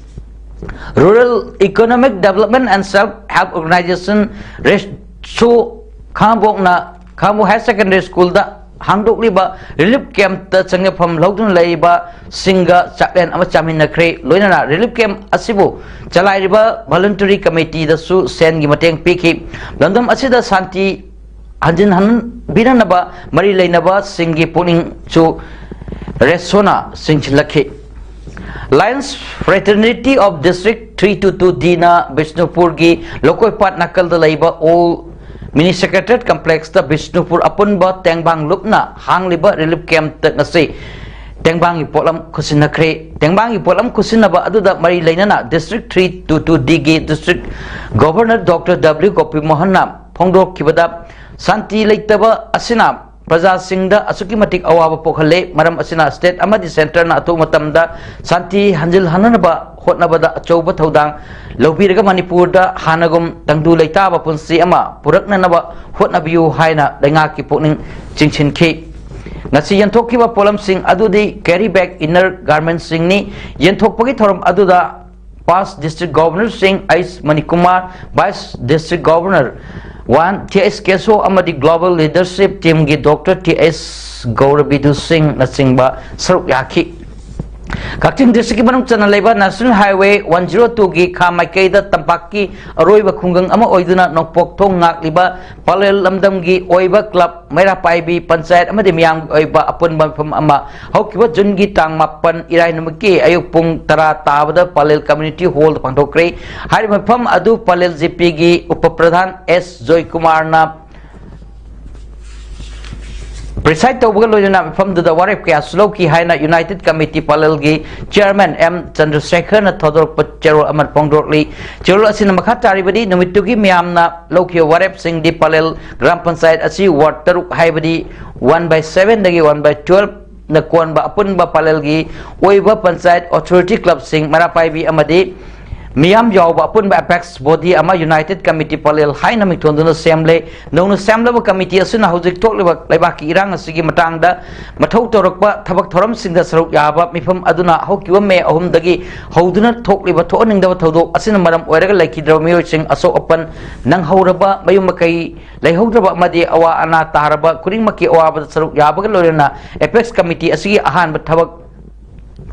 Rural Economic Development and Self Help Organisation, ꯔꯦꯁꯣ, ꯈꯥꯉꯕꯣꯛꯅ Khangabok Higher Secondary Schoolꯗ ꯍꯥꯡꯗꯣꯛꯂꯤꯕ relief campꯇ ꯆꯪꯖꯐꯝ ꯂꯧꯗꯨꯅ ꯂꯩꯔꯤꯕꯁꯤꯡꯒ ꯆꯥꯛꯂꯦꯟ ꯑꯃ ꯆꯥꯃꯤꯟꯅꯈ꯭ꯔꯦ꯫ ꯂꯣꯏꯅꯅ relief camp ꯑꯁꯤꯕꯨ ꯆꯂꯥꯏꯔꯤꯕ voluntary committeeꯗꯁꯨ ꯁꯦꯟꯒꯤ ꯃꯇꯦꯡ ꯄꯤꯈꯤ꯫ ꯂꯝꯗꯝ ꯑꯁꯤꯗ ꯁꯥꯟꯇꯤ ꯍꯟꯖꯤꯟ ꯍꯟꯕꯤꯅꯅꯕ ꯃꯔꯤ ꯂꯩꯅꯕꯁꯤꯡꯒꯤ ꯄꯨꯛꯅꯤꯡꯁꯨ ꯔꯦꯁꯣꯅ ꯆꯤꯡꯁꯤꯜꯂꯛꯈꯤ꯫ Lions Fraternity of District three two two Dꯅ ꯕꯤꯁꯅꯨꯄꯨꯔꯒꯤ ꯂꯧꯀꯣꯏꯄꯥꯠ ꯅꯥꯀꯜꯗ ꯂꯩꯕ Old Mini Secretariat Complexꯇ ꯕꯤꯁꯅꯨꯄꯨꯔ ꯑꯄꯨꯟꯕ ꯇꯦꯡꯕꯥꯡ ꯂꯨꯞꯅ ꯍꯥꯡꯂꯤꯕ relief campꯇ ꯉꯁꯤ ꯇꯦꯡꯕꯥꯡꯒꯤ ꯄꯣꯠꯂꯝ ꯈꯨꯠꯁꯤꯟꯅꯈ꯭ꯔꯦ꯫ ꯇꯦꯡꯕꯥꯡꯒꯤ ꯄꯣꯠꯂꯝ ꯈꯨꯠꯁꯤꯟꯅꯕ ꯑꯗꯨꯗ ꯃꯔꯤ ꯂꯩꯅꯅ District three two two Dꯒꯤ District Governor Doctor W ꯒꯣꯄꯤꯃꯣꯍꯟꯅ ꯐꯣꯡꯗꯣꯛꯈꯤꯕꯗ, ꯁꯥꯟꯇꯤ ꯂꯩꯇꯕ ꯑꯁꯤꯅ ꯄ꯭ꯔꯖꯥꯁꯤꯡꯗ ꯑꯁꯨꯛꯀꯤ ꯃꯇꯤꯛ ꯑꯋꯥꯕ ꯄꯣꯛꯍꯜꯂꯦ꯫ ꯃꯔꯝ ꯑꯁꯤꯅ state ꯑꯃꯗꯤ centreꯅ ꯑꯊꯨꯕ ꯃꯇꯝꯗ ꯁꯥꯟꯇꯤ ꯍꯟꯖꯤꯜꯍꯟꯅꯕ ꯍꯣꯠꯅꯕꯗ ꯑꯆꯧꯕ ꯊꯧꯗꯥꯡ ꯂꯧꯕꯤꯔꯒ ꯃꯅꯤꯄꯨꯔꯗ ꯍꯥꯟꯅꯒꯨꯝ ꯇꯪꯗꯨ ꯂꯩꯇꯥꯕ ꯄꯨꯟꯁꯤ ꯑꯃ ꯄꯨꯔꯛꯅꯅꯕ ꯍꯣꯠꯅꯕꯤꯌꯨ ꯍꯥꯏꯅ ꯂꯩꯉꯥꯛꯀꯤ ꯄꯨꯛꯅꯤꯡ ꯆꯤꯡꯁꯤꯟꯈꯤ꯫ ꯉꯁꯤ ꯌꯦꯟꯊꯣꯛꯈꯤꯕ ꯄꯣꯠꯂꯝꯁꯤꯡ ꯑꯗꯨꯗꯤ carry bag, inner garmentꯁꯤꯡꯅꯤ꯫ ꯌꯦꯟꯊꯣꯛꯄꯒꯤ ꯊꯧꯔꯝ ꯑꯗꯨꯗ past district governorꯁꯤꯡ H Manikumar, vice district governor one T H Kesho ꯑꯃꯗꯤ global leadership teamꯒꯤ Doctor ꯇꯤ ꯑꯩꯆ ꯒꯧꯔꯕꯤꯗꯨ ꯁꯤꯡꯅꯆꯤꯡꯕ ꯁꯔꯨꯛ ꯌꯥꯈꯤ꯫ ꯀꯛꯆꯤꯡ districtꯀꯤ ꯃꯅꯨꯡ ꯆꯟꯅ ꯂꯩꯕ National Highway one zero twoꯒꯤ ꯈꯥ ꯃꯥꯏꯀꯩꯗ ꯇꯝꯄꯥꯛꯀꯤ ꯑꯔꯣꯏꯕ ꯈꯨꯡꯒꯪ ꯑꯃ ꯑꯣꯏꯗꯨꯅ ꯅꯣꯡꯄꯣꯛ ꯊꯣꯡ ꯉꯥꯛꯂꯤꯕ ꯄꯂꯦꯜ ꯂꯝꯗꯝꯒꯤ ꯑꯣꯏꯕ club, ꯃꯩꯔꯥ ꯄꯥꯏꯕꯤ ꯄꯟꯆꯥꯌꯠ ꯑꯃꯗꯤ ꯃꯤꯌꯥꯝꯒꯤ ꯑꯣꯏꯕ ꯑꯄꯨꯟꯕ ꯃꯤꯐꯝ ꯑꯃ ꯍꯧꯈꯤꯕ ꯖꯨꯟꯒꯤ ꯇꯥꯡ ꯃꯥꯄꯟ ꯏꯔꯥꯏ ꯅꯨꯃꯤꯠꯀꯤ ꯑꯌꯨꯛ ꯄꯨꯡ ꯇꯔꯥ ꯇꯥꯕꯗ ꯄꯂꯦꯜ community hallꯗ ꯄꯥꯡꯊꯣꯛꯈ꯭ꯔꯦ꯫ ꯍꯥꯏꯔꯤꯕ ꯃꯤꯐꯝ ꯑꯗꯨ ꯄꯂꯦꯜ ꯖꯤ ꯄꯤꯒꯤ ꯎꯄ ꯄ꯭ꯔꯙꯥꯟ ꯑꯦꯁ ꯖꯣꯏꯀꯨꯃꯥꯔꯅ preside ꯇꯧꯕꯒ ꯂꯣꯏꯅꯅ ꯃꯤꯐꯝꯗꯨꯗ ꯋꯥꯔꯦꯞ ꯀꯌꯥꯁꯨ ꯂꯧꯈꯤ ꯍꯥꯏꯅ United Committee ꯄꯂꯦꯜꯒꯤ chairman ꯑꯦꯝ ꯆꯟꯗ꯭ꯔꯁꯦꯈꯔꯅ ꯊꯧꯗꯣꯔꯛꯄ ꯆꯦꯔꯣꯜ ꯑꯃ ꯐꯣꯡꯗꯣꯛꯂꯤ꯫ ꯆꯦꯔꯣꯜ ꯑꯁꯤꯅ ꯃꯈꯥ ꯇꯥꯔꯤꯕꯗꯤ ꯅꯨꯃꯤꯠꯇꯨꯒꯤ ꯃꯤꯌꯥꯝꯅ ꯂꯧꯈꯤꯕ ꯋꯥꯔꯦꯞꯁꯤꯡꯗꯤ ꯄꯂꯦꯜ ꯒ꯭ꯔꯥꯝ ꯄꯟꯆꯥꯌꯠ ꯑꯁꯤ ward ꯇꯔꯨꯛ ꯍꯥꯏꯕꯗꯤ one by sevenꯗꯒꯤ one by twelveꯅ ꯀꯣꯟꯕ ꯑꯄꯨꯟꯕ ꯄꯂꯦꯜꯒꯤ ꯑꯣꯏꯕ ꯄꯟꯆꯥꯌꯠ authority clubꯁꯤꯡ, ꯃꯩꯔꯥ ꯄꯥꯏꯕꯤ ꯑꯃꯗꯤ ꯃꯤꯌꯥꯝ ꯌꯥꯎꯕ ꯑꯄꯨꯟꯕ apex body ꯑꯃ United Committee ꯄꯂꯦꯜ ꯍꯥꯏꯅ ꯃꯤꯡꯊꯣꯟꯗꯨꯅ ꯁꯦꯝꯂꯦ꯫ ꯅꯧꯅ ꯁꯦꯝꯂꯕ committee ꯑꯁꯤꯅ ꯍꯧꯖꯤꯛ ꯊꯣꯛꯂꯤꯕ ꯂꯩꯕꯥꯛꯀꯤ ꯏꯔꯥꯡ ꯑꯁꯤꯒꯤ ꯃꯇꯥꯡꯗ ꯃꯊꯧ ꯇꯧꯔꯛꯄ ꯊꯕꯛ ꯊꯧꯔꯝꯁꯤꯡꯗ ꯁꯔꯨꯛ ꯌꯥꯕ ꯃꯤꯐꯝ ꯑꯗꯨꯅ ꯍꯧꯈꯤꯕ ꯃꯦ ꯑꯍꯨꯝꯗꯒꯤ ꯍꯧꯗꯨꯅ ꯊꯣꯛꯂꯤꯕ ꯊꯣꯛꯍꯟꯅꯤꯡꯗꯕ ꯊꯧꯗꯣꯛ ꯑꯁꯤꯅ ꯃꯔꯝ ꯑꯣꯏꯔꯒ ꯂꯩꯈꯤꯗ꯭ꯔꯕ ꯃꯤꯑꯣꯏꯁꯤꯡ, ꯑꯁꯣꯛ ꯑꯄꯟ ꯅꯪꯍꯧꯔꯕ, ꯃꯌꯨꯝ ꯃꯀꯩ ꯂꯩꯍꯧꯗ꯭ꯔꯕ ꯑꯃꯗꯤ ꯑꯋꯥ ꯑꯅꯥ ꯇꯥꯔꯕ ꯈꯨꯗꯤꯡꯃꯛꯀꯤ ꯑꯋꯥꯕꯗ ꯁꯔꯨꯛ ꯌꯥꯕꯒ ꯂꯣꯏꯅꯅ apex committee ꯑꯁꯤꯒꯤ ꯑꯍꯥꯟꯕ ꯊꯕꯛ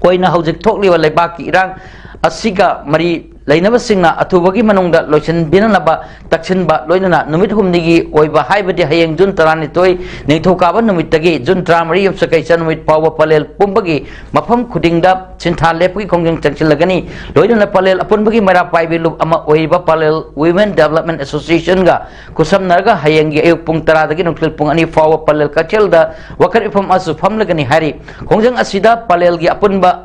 ꯑꯣꯏꯅ ꯍꯧꯖꯤꯛ ꯊꯣꯛꯂꯤꯕ ꯂꯩꯕꯥꯛꯀꯤ ꯏꯔꯥꯡ ꯑꯁꯤꯒ ꯃꯔꯤ ꯂꯩꯅꯕꯁꯤꯡꯅ ꯑꯊꯨꯕꯒꯤ ꯃꯅꯨꯡꯗ ꯂꯣꯏꯁꯤꯟꯕꯤꯅꯅꯕ ꯇꯛꯁꯤꯟꯕ, ꯂꯣꯏꯅꯅ ꯅꯨꯃꯤꯠ ꯍꯨꯝꯅꯤꯒꯤ ꯑꯣꯏꯕ, ꯍꯥꯏꯕꯗꯤ ꯍꯌꯦꯡ ꯖꯨꯟ ꯇꯔꯥꯅꯤꯊꯣꯏ ꯅꯤꯡꯊꯧꯀꯥꯕ ꯅꯨꯃꯤꯠꯇꯒꯤ ꯖꯨꯟ ꯇꯔꯥꯃꯔꯤ ꯌꯨꯝꯁꯀꯩꯁ ꯅꯨꯃꯤꯠ ꯐꯥꯎꯕ ꯄꯂꯦꯜ ꯄꯨꯝꯕꯒꯤ ꯃꯐꯝ ꯈꯨꯗꯤꯡꯗ ꯁꯤꯟꯊꯥ ꯂꯦꯞꯄꯒꯤ ꯈꯣꯡꯖꯪ ꯆꯪꯁꯤꯜꯂꯒꯅꯤ꯫ ꯂꯣꯏꯅꯅ ꯄꯂꯦꯜ ꯑꯄꯨꯟꯕꯒꯤ ꯃꯩꯔꯥ ꯄꯥꯏꯕꯤ ꯂꯨꯞ ꯑꯃ ꯑꯣꯏꯔꯤꯕ ꯄꯂꯦꯜ Women Development Associationꯒ ꯈꯨꯠꯁꯝꯅꯔꯒ ꯍꯌꯦꯡꯒꯤ ꯑꯌꯨꯛ ꯄꯨꯡ ꯇꯔꯥꯗꯒꯤ ꯅꯨꯡꯊꯤꯜ ꯄꯨꯡ ꯑꯅꯤ ꯐꯥꯎꯕ ꯄꯂꯦꯜ ꯀꯩꯊꯦꯜꯗ ꯋꯥꯀꯠ ꯃꯤꯐꯝ ꯑꯃꯁꯨ ꯐꯝꯂꯒꯅꯤ ꯍꯥꯏꯔꯤ꯫ ꯈꯣꯡꯖꯪ ꯑꯁꯤꯗ ꯄꯂꯦꯜꯒꯤ ꯑꯄꯨꯟꯕ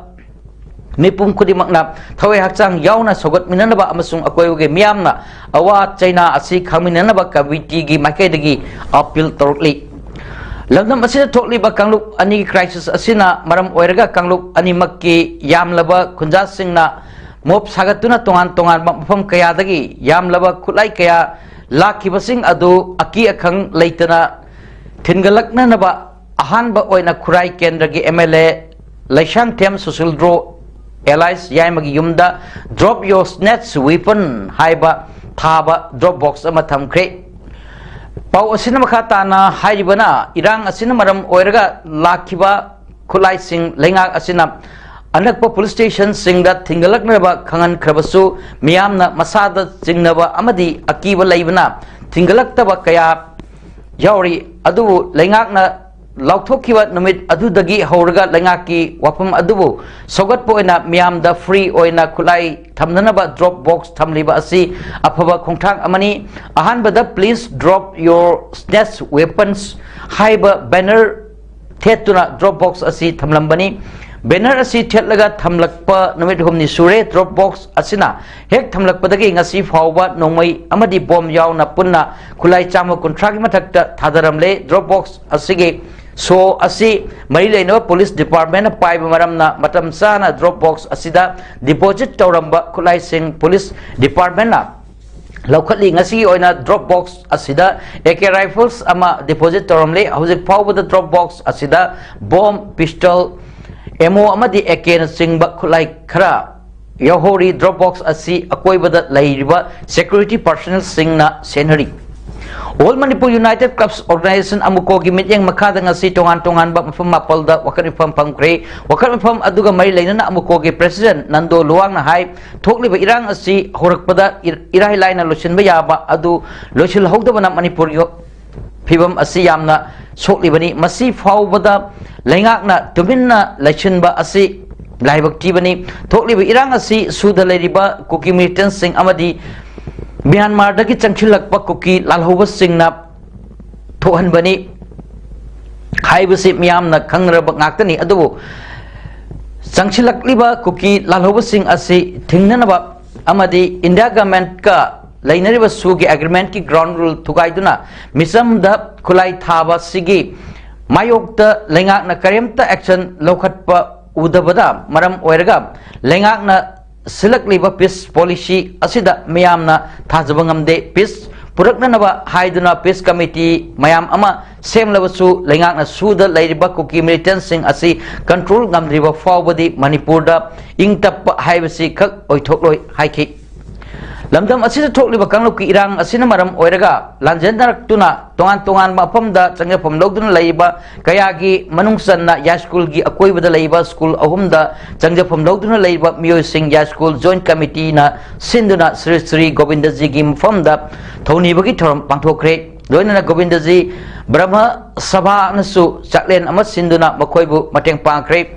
ꯃꯤꯄꯨꯝ ꯈꯨꯗꯤꯡꯃꯛꯅ ꯊꯋꯥꯏ ꯍꯛꯆꯥꯡ ꯌꯥꯎꯅ ꯁꯧꯒꯠꯃꯤꯟꯅꯅꯕ ꯑꯃꯁꯨꯡ ꯑꯀꯣꯏꯕꯒꯤ ꯃꯤꯌꯥꯝꯅ ꯑꯋꯥ ꯆꯩꯅꯥ ꯑꯁꯤ ꯈꯪꯃꯤꯟꯅꯅꯕ committeeꯒꯤ ꯃꯥꯏꯀꯩꯗꯒꯤ appeal ꯇꯧꯔꯛꯂꯤ꯫ ꯂꯝꯗꯝ ꯑꯁꯤꯗ ꯊꯣꯛꯂꯤꯕ ꯀꯥꯡꯂꯨꯞ ꯑꯅꯤꯒꯤ crisis ꯑꯁꯤꯅ ꯃꯔꯝ ꯑꯣꯏꯔꯒ ꯀꯥꯡꯂꯨꯞ ꯑꯅꯤꯃꯛꯀꯤ ꯌꯥꯝꯂꯕ ꯈꯨꯟꯖꯥꯁꯤꯡꯅ ꯃꯣꯞ ꯁꯥꯒꯠꯇꯨꯅ ꯇꯣꯉꯥꯟ ꯇꯣꯉꯥꯟꯕ ꯃꯐꯝ ꯀꯌꯥꯗꯒꯤ ꯌꯥꯝꯂꯕ ꯈꯨꯠꯂꯥꯏ ꯀꯌꯥ ꯂꯥꯛꯈꯤꯕꯁꯤꯡ ꯑꯗꯨ ꯑꯀꯤ ꯑꯈꯪ ꯂꯩꯇꯅ ꯊꯤꯟꯒꯠꯂꯛꯅꯅꯕ ꯑꯍꯥꯟꯕ ꯑꯣꯏꯅ ꯈꯨꯔꯥꯏ ꯀꯦꯟꯗ꯭ꯔꯒꯤ MLA ꯂꯩꯁꯥꯡꯊꯦꯝ ꯁꯨꯁꯤꯜꯗ꯭ꯔꯣ alias ꯌꯥꯏꯃꯒꯤ ꯌꯨꯝꯗ Drop Your Snatch Weapon ꯍꯥꯏꯕ ꯊꯥꯕ drop box ꯑꯃ ꯊꯝꯈ꯭ꯔꯦ꯫ ꯄꯥꯎ ꯑꯁꯤꯅ ꯃꯈꯥ ꯇꯥꯅ ꯍꯥꯏꯔꯤꯕꯅ, ꯏꯔꯥꯡ ꯑꯁꯤꯅ ꯃꯔꯝ ꯑꯣꯏꯔꯒ ꯂꯥꯛꯈꯤꯕ ꯈꯨꯠꯂꯥꯏꯁꯤꯡ ꯂꯩꯉꯥꯛ ꯑꯁꯤꯅ ꯑꯅꯛꯄ police stationꯁꯤꯡꯗ ꯊꯤꯡꯒꯠꯂꯛꯅꯕ ꯈꯪꯍꯟꯈ꯭ꯔꯕꯁꯨ, ꯃꯤꯌꯥꯝꯅ ꯃꯁꯥꯗ ꯆꯤꯡꯅꯕ ꯑꯃꯗꯤ ꯑꯀꯤꯕ ꯂꯩꯕꯅ ꯊꯤꯡꯒꯠꯂꯛꯇꯕ ꯀꯌꯥ ꯌꯥꯎꯔꯤ꯫ ꯑꯗꯨꯕꯨ ꯂꯩꯉꯥꯛꯅ ꯂꯥꯎꯊꯣꯛꯈꯤꯕ ꯅꯨꯃꯤꯠ ꯑꯗꯨꯗꯒꯤ ꯍꯧꯔꯒ ꯂꯩꯉꯥꯛꯀꯤ ꯋꯥꯐꯝ ꯑꯗꯨꯕꯨ ꯁꯧꯒꯠꯄ ꯑꯣꯏꯅ ꯃꯤꯌꯥꯝꯗ free ꯑꯣꯏꯅ ꯈꯨꯠꯂꯥꯏ ꯊꯝꯅꯅꯕ drop box ꯊꯝꯂꯤꯕ ꯑꯁꯤ ꯑꯐꯕ ꯈꯣꯡꯊꯥꯡ ꯑꯃꯅꯤ꯫ ꯑꯍꯥꯟꯕꯗ Please Drop Your Snatch Weapons ꯍꯥꯏꯕ banner ꯊꯦꯠꯇꯨꯅ drop box ꯑꯁꯤ ꯊꯝꯂꯝꯕꯅꯤ꯫ Banner ꯑꯁꯤ ꯊꯦꯠꯂꯒ ꯊꯝꯂꯛꯄ ꯅꯨꯃꯤꯠ ꯍꯨꯝꯅꯤ ꯁꯨꯔꯦ꯫ Drop box ꯑꯁꯤꯅ ꯍꯦꯛ ꯊꯝꯂꯛꯄꯗꯒꯤ ꯉꯁꯤ ꯐꯥꯎꯕ ꯅꯣꯡꯃꯩ ꯑꯃꯗꯤ ꯕꯣꯝ ꯌꯥꯎꯅ ꯄꯨꯟꯅ ꯈꯨꯠꯂꯥꯏ ꯆꯥꯝꯃ ꯀꯨꯟꯊ꯭ꯔꯥꯒꯤ ꯃꯊꯛꯇ ꯊꯥꯗꯔꯝꯂꯦ꯫ Drop box ꯑꯁꯤꯒꯤ show ꯑꯁꯤ ꯃꯔꯤ ꯂꯩꯅꯕ police departmentꯅ ꯄꯥꯏꯕ ꯃꯔꯝꯅ ꯃꯇꯝ ꯆꯥꯅ drop box ꯑꯁꯤꯗ deposit ꯇꯧꯔꯝꯕ ꯈꯨꯠꯂꯥꯏꯁꯤꯡ police departmentꯅ ꯂꯧꯈꯠꯂꯤ꯫ ꯉꯁꯤꯒꯤ ꯑꯣꯏꯅ drop box ꯑꯁꯤꯗ AK rifles ꯑꯃ deposit ꯇꯧꯔꯝꯂꯦ꯫ ꯍꯧꯖꯤꯛ ꯐꯥꯎꯕꯗ drop box ꯑꯁꯤꯗ ꯕꯣꯝ, pistol, ꯑꯦꯝ ꯑꯣ ꯑꯃꯗꯤ ꯑꯦ ꯀꯦꯅꯆꯤꯡꯕ ꯈꯨꯠꯂꯥꯏ ꯈꯔ ꯌꯥꯎꯍꯧꯔꯤ꯫ Drop box ꯑꯁꯤ ꯑꯀꯣꯏꯕꯗ ꯂꯩꯔꯤꯕ security personnelꯁꯤꯡꯅ ꯁꯦꯟꯅꯔꯤ꯫ All Manipur United Clubs Organisation, ꯑꯃꯨꯀꯣꯒꯤ ꯃꯤꯠꯌꯦꯡ ꯃꯈꯥꯗ ꯉꯁꯤ ꯇꯣꯉꯥꯟ ꯇꯣꯉꯥꯟꯕ ꯃꯐꯝ ꯃꯥꯄꯜꯗ ꯋꯥꯀꯠ ꯃꯤꯐꯝ ꯐꯝꯈ꯭ꯔꯦ꯫ ꯋꯥꯀꯠ ꯃꯤꯐꯝ ꯑꯗꯨꯒ ꯃꯔꯤ ꯂꯩꯅꯅ ꯑꯃꯨꯀꯣꯒꯤ president ꯅꯟꯗꯣ ꯂꯨꯋꯥꯡꯅ ꯍꯥꯏ, ꯊꯣꯛꯂꯤꯕ ꯏꯔꯥꯡ ꯑꯁꯤ ꯍꯧꯔꯛꯄꯗ ꯏꯔ-, ꯏꯔꯥꯏ ꯂꯥꯏꯅ ꯂꯣꯏꯁꯤꯟꯕ ꯌꯥꯕ ꯑꯗꯨ ꯂꯣꯏꯁꯤꯜꯍꯧꯗꯕꯅ ꯃꯅꯤꯄꯨꯔꯒꯤ ꯐꯤꯕꯝ ꯑꯁꯤ ꯌꯥꯝꯅ ꯁꯣꯛꯂꯤꯕꯅꯤ꯫ ꯃꯁꯤ ꯐꯥꯎꯕꯗ ꯂꯩꯉꯥꯛꯅ ꯇꯨꯃꯤꯟꯅ ꯂꯩꯁꯤꯟꯕ ꯑꯁꯤ ꯂꯥꯏꯕꯛ ꯊꯤꯕꯅꯤ꯫ ꯊꯣꯛꯂꯤꯕ ꯏꯔꯥꯡ ꯑꯁꯤ ꯁꯨꯗ ꯂꯩꯔꯤꯕ ꯀꯨꯀꯤ militantꯁꯤꯡ ꯑꯃꯗꯤ ꯃ꯭ꯌꯥꯟꯃꯥꯔꯗꯒꯤ ꯆꯪꯁꯤꯜꯂꯛꯄ ꯀꯨꯀꯤ ꯂꯥꯜꯍꯧꯕꯁꯤꯡꯅ ꯊꯣꯛꯍꯟꯕꯅꯤ ꯍꯥꯏꯕꯁꯤ ꯃꯤꯌꯥꯝꯅ ꯈꯪꯅꯔꯕ ꯉꯥꯛꯇꯅꯤ꯫ ꯑꯗꯨꯕꯨ ꯆꯪꯁꯤꯜꯂꯛꯂꯤꯕ ꯀꯨꯀꯤ ꯂꯥꯜꯍꯧꯕꯁꯤꯡ ꯑꯁꯤ ꯊꯤꯡꯅꯅꯕ ꯑꯃꯗꯤ ꯏꯟꯗꯤꯌꯥ governmentꯀ ꯂꯩꯅꯔꯤꯕ ꯁꯨꯒꯤ agreementꯀꯤ ground rule ꯊꯨꯒꯥꯏꯗꯨꯅ ꯃꯤꯆꯝꯗ ꯈꯨꯠꯂꯥꯏ ꯊꯥꯕ ꯑꯁꯤꯒꯤ ꯃꯥꯌꯣꯛꯇ ꯂꯩꯉꯥꯛꯅ ꯀꯔꯤꯝꯇ action ꯂꯧꯈꯠꯄ ꯎꯗꯕꯗ ꯃꯔꯝ ꯑꯣꯏꯔꯒ ꯂꯩꯉꯥꯛꯅ ꯁꯤꯜꯂꯛꯂꯤꯕ peace policy ꯑꯁꯤꯗ ꯃꯤꯌꯥꯝꯅ ꯊꯥꯖꯕ ꯉꯝꯗꯦ꯫ Peace ꯄꯨꯔꯛꯅꯅꯕ ꯍꯥꯏꯗꯨꯅ peace committee ꯃꯌꯥꯝ ꯑꯃ ꯁꯦꯝꯂꯕꯁꯨ ꯂꯩꯉꯥꯛꯅ ꯁꯨꯗ ꯂꯩꯔꯤꯕ ꯀꯨꯀꯤ militantꯁꯤꯡ ꯑꯁꯤ control ꯉꯝꯗ꯭ꯔꯤꯕ ꯐꯥꯎꯕꯗꯤ ꯃꯅꯤꯄꯨꯔꯗ ꯏꯪ ꯇꯞꯄ ꯍꯥꯏꯕꯁꯤ ꯈꯛ ꯑꯣꯏꯊꯣꯛꯂꯣꯏ ꯍꯥꯏꯈꯤ꯫ ꯂꯝꯗꯝ ꯑꯁꯤꯗ ꯊꯣꯛꯂꯤꯕ ꯀꯥꯡꯂꯨꯞꯀꯤ ꯏꯔꯥꯡ ꯑꯁꯤꯅ ꯃꯔꯝ ꯑꯣꯏꯔꯒ ꯂꯥꯟꯖꯦꯟꯅꯔꯛꯇꯨꯅ ꯇꯣꯉꯥꯟ ꯇꯣꯉꯥꯟꯕ ꯃꯐꯝꯗ ꯆꯪꯖꯐꯝ ꯂꯧꯗꯨꯅ ꯂꯩꯔꯤꯕ ꯀꯌꯥꯒꯤ ꯃꯅꯨꯡ ꯆꯟꯅ ꯌꯥꯏꯁ꯭ꯀꯨꯜꯒꯤ ꯑꯀꯣꯏꯕꯗ ꯂꯩꯕ ꯁ꯭ꯀꯨꯜ ꯑꯍꯨꯝꯗ ꯆꯪꯖꯐꯝ ꯂꯧꯗꯨꯅ ꯂꯩꯔꯤꯕ ꯃꯤꯑꯣꯏꯁꯤꯡ ꯌꯥꯏꯁ꯭ꯀꯨꯜ joint committeeꯅ ꯁꯤꯟꯗꯨꯅ ꯁ꯭ꯔꯤ ꯁ꯭ꯔꯤ ꯒꯣꯕꯤꯟꯗꯖꯤꯒꯤ ꯃꯐꯝꯗ ꯊꯧꯅꯤꯕꯒꯤ ꯊꯧꯔꯝ ꯄꯥꯡꯊꯣꯛꯈ꯭ꯔꯦ꯫ ꯂꯣꯏꯅꯅ ꯒꯣꯕꯤꯟꯗꯖꯤ ꯕ꯭ꯔꯍ꯭ꯃ ꯁꯚꯥꯅꯁꯨ ꯆꯥꯛꯂꯦꯟ ꯑꯃ ꯁꯤꯟꯗꯨꯅ ꯃꯈꯣꯏꯕꯨ ꯃꯇꯦꯡ ꯄꯥꯡꯈ꯭ꯔꯦ꯫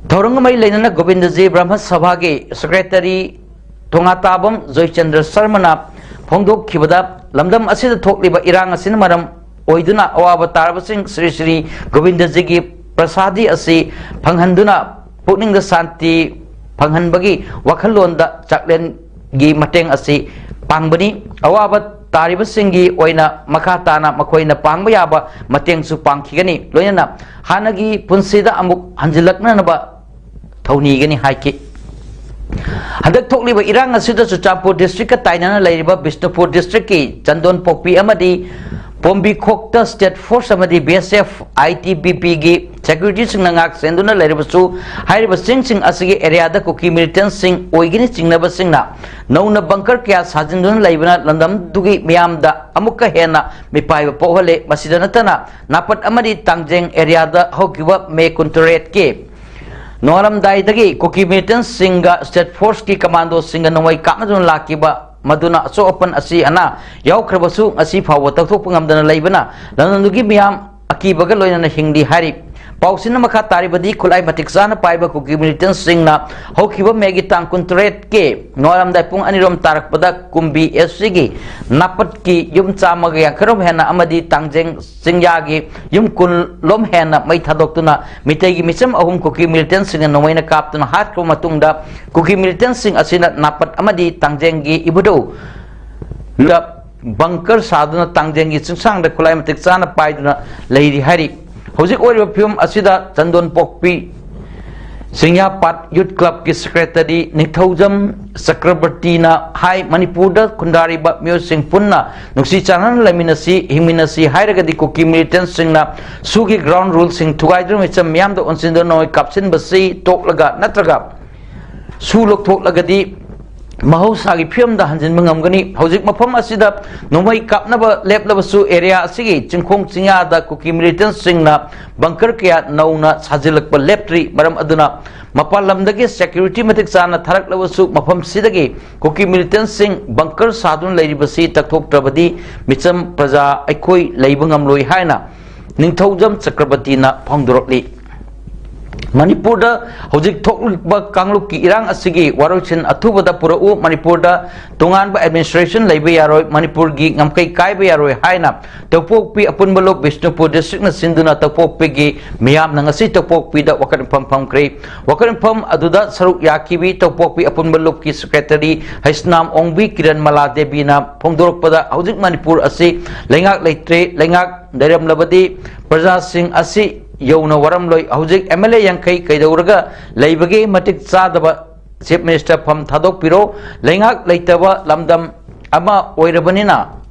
ꯊꯧꯔꯝꯒ ꯃꯔꯤ ꯂꯩꯅꯅ ꯒꯣꯕꯤꯟꯗꯖꯤ ꯕ꯭ꯔꯍ꯭ꯃ ꯁꯚꯥꯒꯤ secretary ꯊꯣꯉꯥꯇꯥꯕꯝ ꯖꯣꯏꯆꯟꯗ꯭ꯔ ꯁꯔꯃꯅ ꯐꯣꯡꯗꯣꯛꯈꯤꯕꯗ, ꯂꯝꯗꯝ ꯑꯁꯤꯗ ꯊꯣꯛꯂꯤꯕ ꯏꯔꯥꯡ ꯑꯁꯤꯅ ꯃꯔꯝ ꯑꯣꯏꯗꯨꯅ ꯑꯋꯥꯕ ꯇꯥꯔꯕꯁꯤꯡ ꯁ꯭ꯔꯤ ꯁ꯭ꯔꯤ ꯒꯣꯕꯤꯟꯗꯖꯤꯒꯤ ꯄ꯭ꯔꯁꯥꯗꯤ ꯑꯁꯤ ꯐꯪꯍꯟꯗꯨꯅ ꯄꯨꯛꯅꯤꯡꯗ ꯁꯥꯟꯇꯤ ꯐꯪꯍꯟꯕꯒꯤ ꯋꯥꯈꯜꯂꯣꯟꯗ ꯆꯥꯛꯂꯦꯟꯒꯤ ꯃꯇꯦꯡ ꯑꯁꯤ ꯄꯥꯡꯕꯅꯤ꯫ ꯑꯋꯥꯕ ꯇꯥꯔꯤꯕꯁꯤꯡꯒꯤ ꯑꯣꯏꯅ ꯃꯈꯥ ꯇꯥꯅ ꯃꯈꯣꯏꯅ ꯄꯥꯡꯕ ꯌꯥꯕ ꯃꯇꯦꯡꯁꯨ ꯄꯥꯡꯈꯤꯒꯅꯤ꯫ ꯂꯣꯏꯅꯅ ꯍꯥꯟꯅꯒꯤ ꯄꯨꯟꯁꯤꯗ ꯑꯃꯨꯛ ꯍꯟꯖꯤꯜꯂꯛꯅꯅꯕ ꯊꯧꯅꯤꯒꯅꯤ ꯍꯥꯏꯈꯤ꯫ ꯍꯟꯗꯛ ꯊꯣꯛꯂꯤꯕ ꯏꯔꯥꯡ ꯑꯁꯤꯗ ꯆꯨꯔꯆꯥꯟꯄꯨꯔ districtꯀ ꯇꯥꯏꯅꯅ ꯂꯩꯔꯤꯕ ꯕꯤꯁꯅꯨꯄꯨꯔ districtꯀꯤ ꯆꯟꯗꯣꯟꯄꯣꯛꯄꯤ ꯑꯃꯗꯤ ꯄꯣꯝꯕꯤꯈꯣꯛꯇ state force ꯑꯃꯗꯤ B S F, I T B Pꯒꯤ securityꯁꯤꯡꯅ ꯉꯥꯛ ꯁꯦꯟꯗꯨꯅ ꯂꯩꯔꯕꯁꯨ, ꯍꯥꯏꯔꯤꯕ ꯆꯤꯡꯁꯤꯡ ꯑꯁꯤꯒꯤ areaꯗ ꯀꯨꯀꯤ militantꯁꯤꯡ ꯑꯣꯏꯒꯅꯤ ꯆꯤꯡꯅꯕꯁꯤꯡꯅ ꯅꯧꯅ bunker ꯀꯌꯥ ꯁꯥꯖꯤꯟꯗꯨꯅ ꯂꯩꯕꯅ ꯂꯝꯗꯝꯗꯨꯒꯤ ꯃꯤꯌꯥꯝꯗ ꯑꯃꯨꯛꯀ ꯍꯦꯟꯅ ꯃꯤꯄꯥꯏꯕ ꯄꯣꯛꯍꯜꯂꯦ꯫ ꯃꯁꯤꯗ ꯅꯠꯇꯅ ꯅꯥꯄꯠ ꯑꯃꯗꯤ ꯇꯥꯡꯖꯦꯡ areaꯗ ꯍꯧꯈꯤꯕ May ꯀꯨꯟꯇꯔꯦꯠꯀꯤ ꯅꯣꯡꯉꯥꯜꯂꯝꯗꯥꯏꯗꯒꯤ ꯀꯨꯀꯤ militantꯁꯤꯡꯒ state forceꯀꯤ commandoꯁꯤꯡꯒ ꯅꯣꯡꯃꯩ ꯀꯥꯞꯅꯗꯨꯅ ꯂꯥꯛꯈꯤꯕ ꯃꯗꯨꯅ ꯑꯁꯣꯛ ꯑꯄꯟ ꯑꯁꯤ ꯑꯅꯥ ꯌꯥꯎꯈ꯭ꯔꯕꯁꯨ ꯉꯁꯤ ꯐꯥꯎꯕ ꯇꯧꯊꯣꯛꯄ ꯉꯝꯗꯅ ꯂꯩꯕꯅ ꯂꯝꯗꯝꯗꯨꯒꯤ ꯃꯤꯌꯥꯝ ꯑꯀꯤꯕꯒ ꯂꯣꯏꯅꯅ ꯍꯤꯡꯂꯤ ꯍꯥꯏꯔꯤ꯫ ꯄꯥꯎꯁꯤꯅ ꯃꯈꯥ ꯇꯥꯔꯤꯕꯗꯤ, ꯈꯨꯠꯂꯥꯏ ꯃꯇꯤꯛ ꯆꯥꯅ ꯄꯥꯏꯕ ꯀꯨꯀꯤ militantꯁꯤꯡꯅ ꯍꯧꯈꯤꯕ Mayꯒꯤ ꯇꯥꯡ ꯀꯨꯟꯇꯔꯦꯠꯀꯤ ꯅꯣꯡꯉꯥꯜꯂꯝꯗꯥꯏ ꯄꯨꯡ ꯑꯅꯤꯔꯣꯝ ꯇꯥꯔꯛꯄꯗ ꯀꯨꯝꯕꯤ Fcꯒꯤ ꯅꯥꯄꯠꯀꯤ ꯌꯨꯝ ꯆꯥꯝꯃꯒ ꯌꯥꯡꯈꯩꯔꯣꯝ ꯍꯦꯟꯅ ꯑꯃꯗꯤ ꯇꯥꯡꯖꯦꯡ ꯆꯤꯡꯌꯥꯒꯤ ꯌꯨꯝ ꯀꯨꯟꯂꯣꯝ ꯍꯦꯟꯅ ꯃꯩ ꯊꯥꯗꯣꯛꯇꯨꯅ ꯃꯤꯇꯩꯒꯤ ꯃꯤꯆꯝ ꯑꯍꯨꯝ ꯀꯨꯀꯤ militantꯁꯤꯡꯅ ꯅꯣꯡꯃꯩꯅ ꯀꯥꯞꯇꯨꯅ ꯍꯥꯠꯈ꯭ꯔꯕ ꯃꯇꯨꯡꯗ, ꯀꯨꯀꯤ militantꯁꯤꯡ ꯑꯁꯤꯅ ꯅꯥꯄꯠ ꯑꯃꯗꯤ ꯇꯥꯡꯖꯦꯡꯒꯤ ꯏꯕꯨꯙꯧ ꯕꯪꯀꯔ ꯁꯥꯗꯨꯅ ꯇꯥꯡꯖꯦꯡꯒꯤ ꯆꯤꯡꯁꯥꯡꯗ ꯈꯨꯠꯂꯥꯏ ꯃꯇꯤꯛ ꯆꯥꯅ ꯄꯥꯏꯗꯨꯅ ꯂꯩꯔꯤ ꯍꯥꯏꯔꯤ꯫ ꯍꯧꯖꯤꯛ ꯑꯣꯏꯔꯤꯕ ꯐꯤꯕꯝ ꯑꯁꯤꯗ ꯆꯟꯗꯣꯟ ꯄꯣꯛꯄꯤ ꯆꯤꯡꯌꯥꯄꯥꯠ ꯌꯨꯠ ꯀ꯭ꯂꯕꯀꯤ ꯁꯦꯀ꯭ꯔꯦꯇꯔꯤ ꯅꯤꯡꯊꯧꯖꯝ ꯆꯀ꯭ꯔꯕꯔꯇꯤꯅ ꯍꯥꯏ, ꯃꯅꯤꯄꯨꯔꯗ ꯈꯨꯟꯗꯥꯔꯤꯕ ꯃꯤꯑꯣꯏꯁꯤꯡ ꯄꯨꯟꯅ ꯅꯨꯡꯁꯤ ꯆꯥꯟꯅꯅ ꯂꯩꯃꯤꯟꯅꯁꯤ, ꯍꯤꯡꯃꯤꯟꯅꯁꯤ ꯍꯥꯏꯔꯒꯗꯤ ꯀꯨꯀꯤ ꯃꯤꯂꯤꯇꯦꯟꯁꯤꯡꯅ ꯁꯨꯒꯤ ꯒ꯭ꯔꯥꯎꯟ ꯔꯨꯜꯁꯤꯡ ꯊꯨꯒꯥꯏꯗꯨꯅ ꯃꯤꯆꯝ ꯃꯤꯌꯥꯝꯗ ꯑꯣꯟꯁꯤꯟꯗꯨꯅ ꯅꯣꯡꯃꯩ ꯀꯥꯞꯁꯤꯟꯕꯁꯤ ꯇꯣꯛꯂꯒ ꯅꯠꯇ꯭ꯔꯒ ꯁꯨ ꯂꯧꯊꯣꯛꯂꯒꯗꯤ ꯃꯍꯧꯁꯥꯒꯤ ꯐꯤꯕꯝꯗ ꯍꯟꯖꯤꯟꯕ ꯉꯝꯒꯅꯤ꯫ ꯍꯧꯖꯤꯛ ꯃꯐꯝ ꯑꯁꯤꯗ ꯅꯣꯡꯃꯩ ꯀꯥꯞꯅꯕ ꯂꯦꯞꯂꯕꯁꯨ ꯑꯦꯔꯤꯌꯥ ꯑꯁꯤꯒꯤ ꯆꯤꯡꯈꯣꯡ ꯆꯤꯡꯌꯥꯗ ꯀꯨꯀꯤ ꯃꯤꯂꯤꯇꯦꯟꯁꯤꯡꯅ ꯕꯪꯀꯔ ꯀꯌꯥ ꯅꯧꯅ ꯁꯥꯖꯤꯜꯂꯛꯄ ꯂꯦꯞꯇ꯭ꯔꯤ꯫ ꯃꯔꯝ ꯑꯗꯨꯅ ꯃꯄꯥꯟ ꯂꯝꯗꯒꯤ ꯁꯦꯀ꯭ꯌꯨꯔꯤꯇꯤ ꯃꯇꯤꯛ ꯆꯥꯅ ꯊꯥꯔꯛꯂꯕꯁꯨ ꯃꯐꯝꯁꯤꯗꯒꯤ ꯀꯨꯀꯤ ꯃꯤꯂꯤꯇꯦꯟꯁꯤꯡ ꯕꯪꯀꯔ ꯁꯥꯗꯨꯅ ꯂꯩꯔꯤꯕꯁꯤ ꯇꯛꯊꯣꯛꯇ꯭ꯔꯕꯗꯤ ꯃꯤꯆꯝ ꯄ꯭ꯔꯖꯥ ꯑꯩꯈꯣꯏ ꯂꯩꯕ ꯉꯝꯂꯣꯏ ꯍꯥꯏꯅ ꯅꯤꯡꯊꯧꯖꯝ ꯆꯀ꯭ꯔꯕꯔꯇꯤꯅ ꯐꯣꯡꯗꯣꯔꯛꯂꯤ꯫ ꯃꯅꯤꯄꯨꯔꯗ ꯍꯧꯖꯤꯛ ꯊꯣꯛꯂꯤꯕ ꯀꯥꯡꯂꯨꯞꯀꯤ ꯏꯔꯥꯡ ꯑꯁꯤꯒꯤ ꯋꯥꯔꯣꯏꯁꯤꯟ ꯑꯊꯨꯕꯗ ꯄꯨꯔꯛꯎ꯫ ꯃꯅꯤꯄꯨꯔꯗ ꯇꯣꯉꯥꯟꯕ ꯑꯦꯗꯃꯤꯅꯤꯁꯇ꯭ꯔꯦꯁꯟ ꯂꯩꯕ ꯌꯥꯔꯣꯏ꯫ ꯃꯅꯤꯄꯨꯔꯒꯤ ꯉꯝꯈꯩ ꯀꯥꯏꯕ ꯌꯥꯔꯣꯏ ꯍꯥꯏꯅ ꯇꯧꯄꯣꯛꯄꯤ ꯑꯄꯨꯟꯕ ꯂꯨꯞ ꯕꯤꯁꯅꯨꯄꯨꯔ ꯗꯤꯁꯇ꯭ꯔꯤꯛꯅ ꯁꯤꯟꯗꯨꯅ ꯇꯧꯄꯣꯛꯄꯤꯒꯤ ꯃꯤꯌꯥꯝꯅ ꯉꯁꯤ ꯇꯧꯄꯣꯛꯄꯤꯗ ꯋꯥꯀꯠ ꯃꯤꯐꯝ ꯐꯝꯈ꯭ꯔꯦ꯫ ꯋꯥꯀꯠ ꯃꯤꯐꯝ ꯑꯗꯨꯗ ꯁꯔꯨꯛ ꯌꯥꯈꯤꯕꯤ ꯇꯧꯄꯣꯛꯄꯤ ꯑꯄꯨꯟꯕ ꯂꯨꯞꯀꯤ ꯁꯦꯀ꯭ꯔꯦꯇꯔꯤ ꯍꯩꯁꯅꯥꯝ ꯑꯣꯡꯕꯤ ꯀꯤꯔꯟ ꯃꯂꯥ ꯗꯦꯕꯤꯅ ꯐꯣꯡꯗꯣꯔꯛꯄꯗ, ꯍꯧꯖꯤꯛ ꯃꯅꯤꯄꯨꯔ ꯑꯁꯤ ꯂꯩꯉꯥꯛ ꯂꯩꯇ꯭ꯔꯦ꯫ ꯂꯩꯉꯥꯛ ꯂꯩꯔꯝꯂꯕꯗꯤ ꯄ꯭ꯔꯖꯥꯁꯤꯡ ꯑꯁꯤ ꯌꯧꯅ ꯋꯥꯔꯝꯂꯣꯏ꯫ ꯍꯧꯖꯤꯛ ꯑꯦꯝ ꯑꯦꯜ ꯑꯦ ꯌꯥꯡꯈꯩ ꯀꯩꯗꯧꯔꯒ ꯂꯩꯕꯒꯦ? ꯃꯇꯤꯛ ꯆꯥꯗꯕ ꯆꯤꯐ ꯃꯤꯅꯤꯁꯇꯔ ꯐꯝ ꯊꯥꯗꯣꯛꯄꯤꯔꯣ꯫ ꯂꯩꯉꯥꯛ ꯂꯩꯇꯕ ꯂꯝꯗꯝ ꯑꯃ ꯑꯣꯏꯔꯕꯅꯤꯅ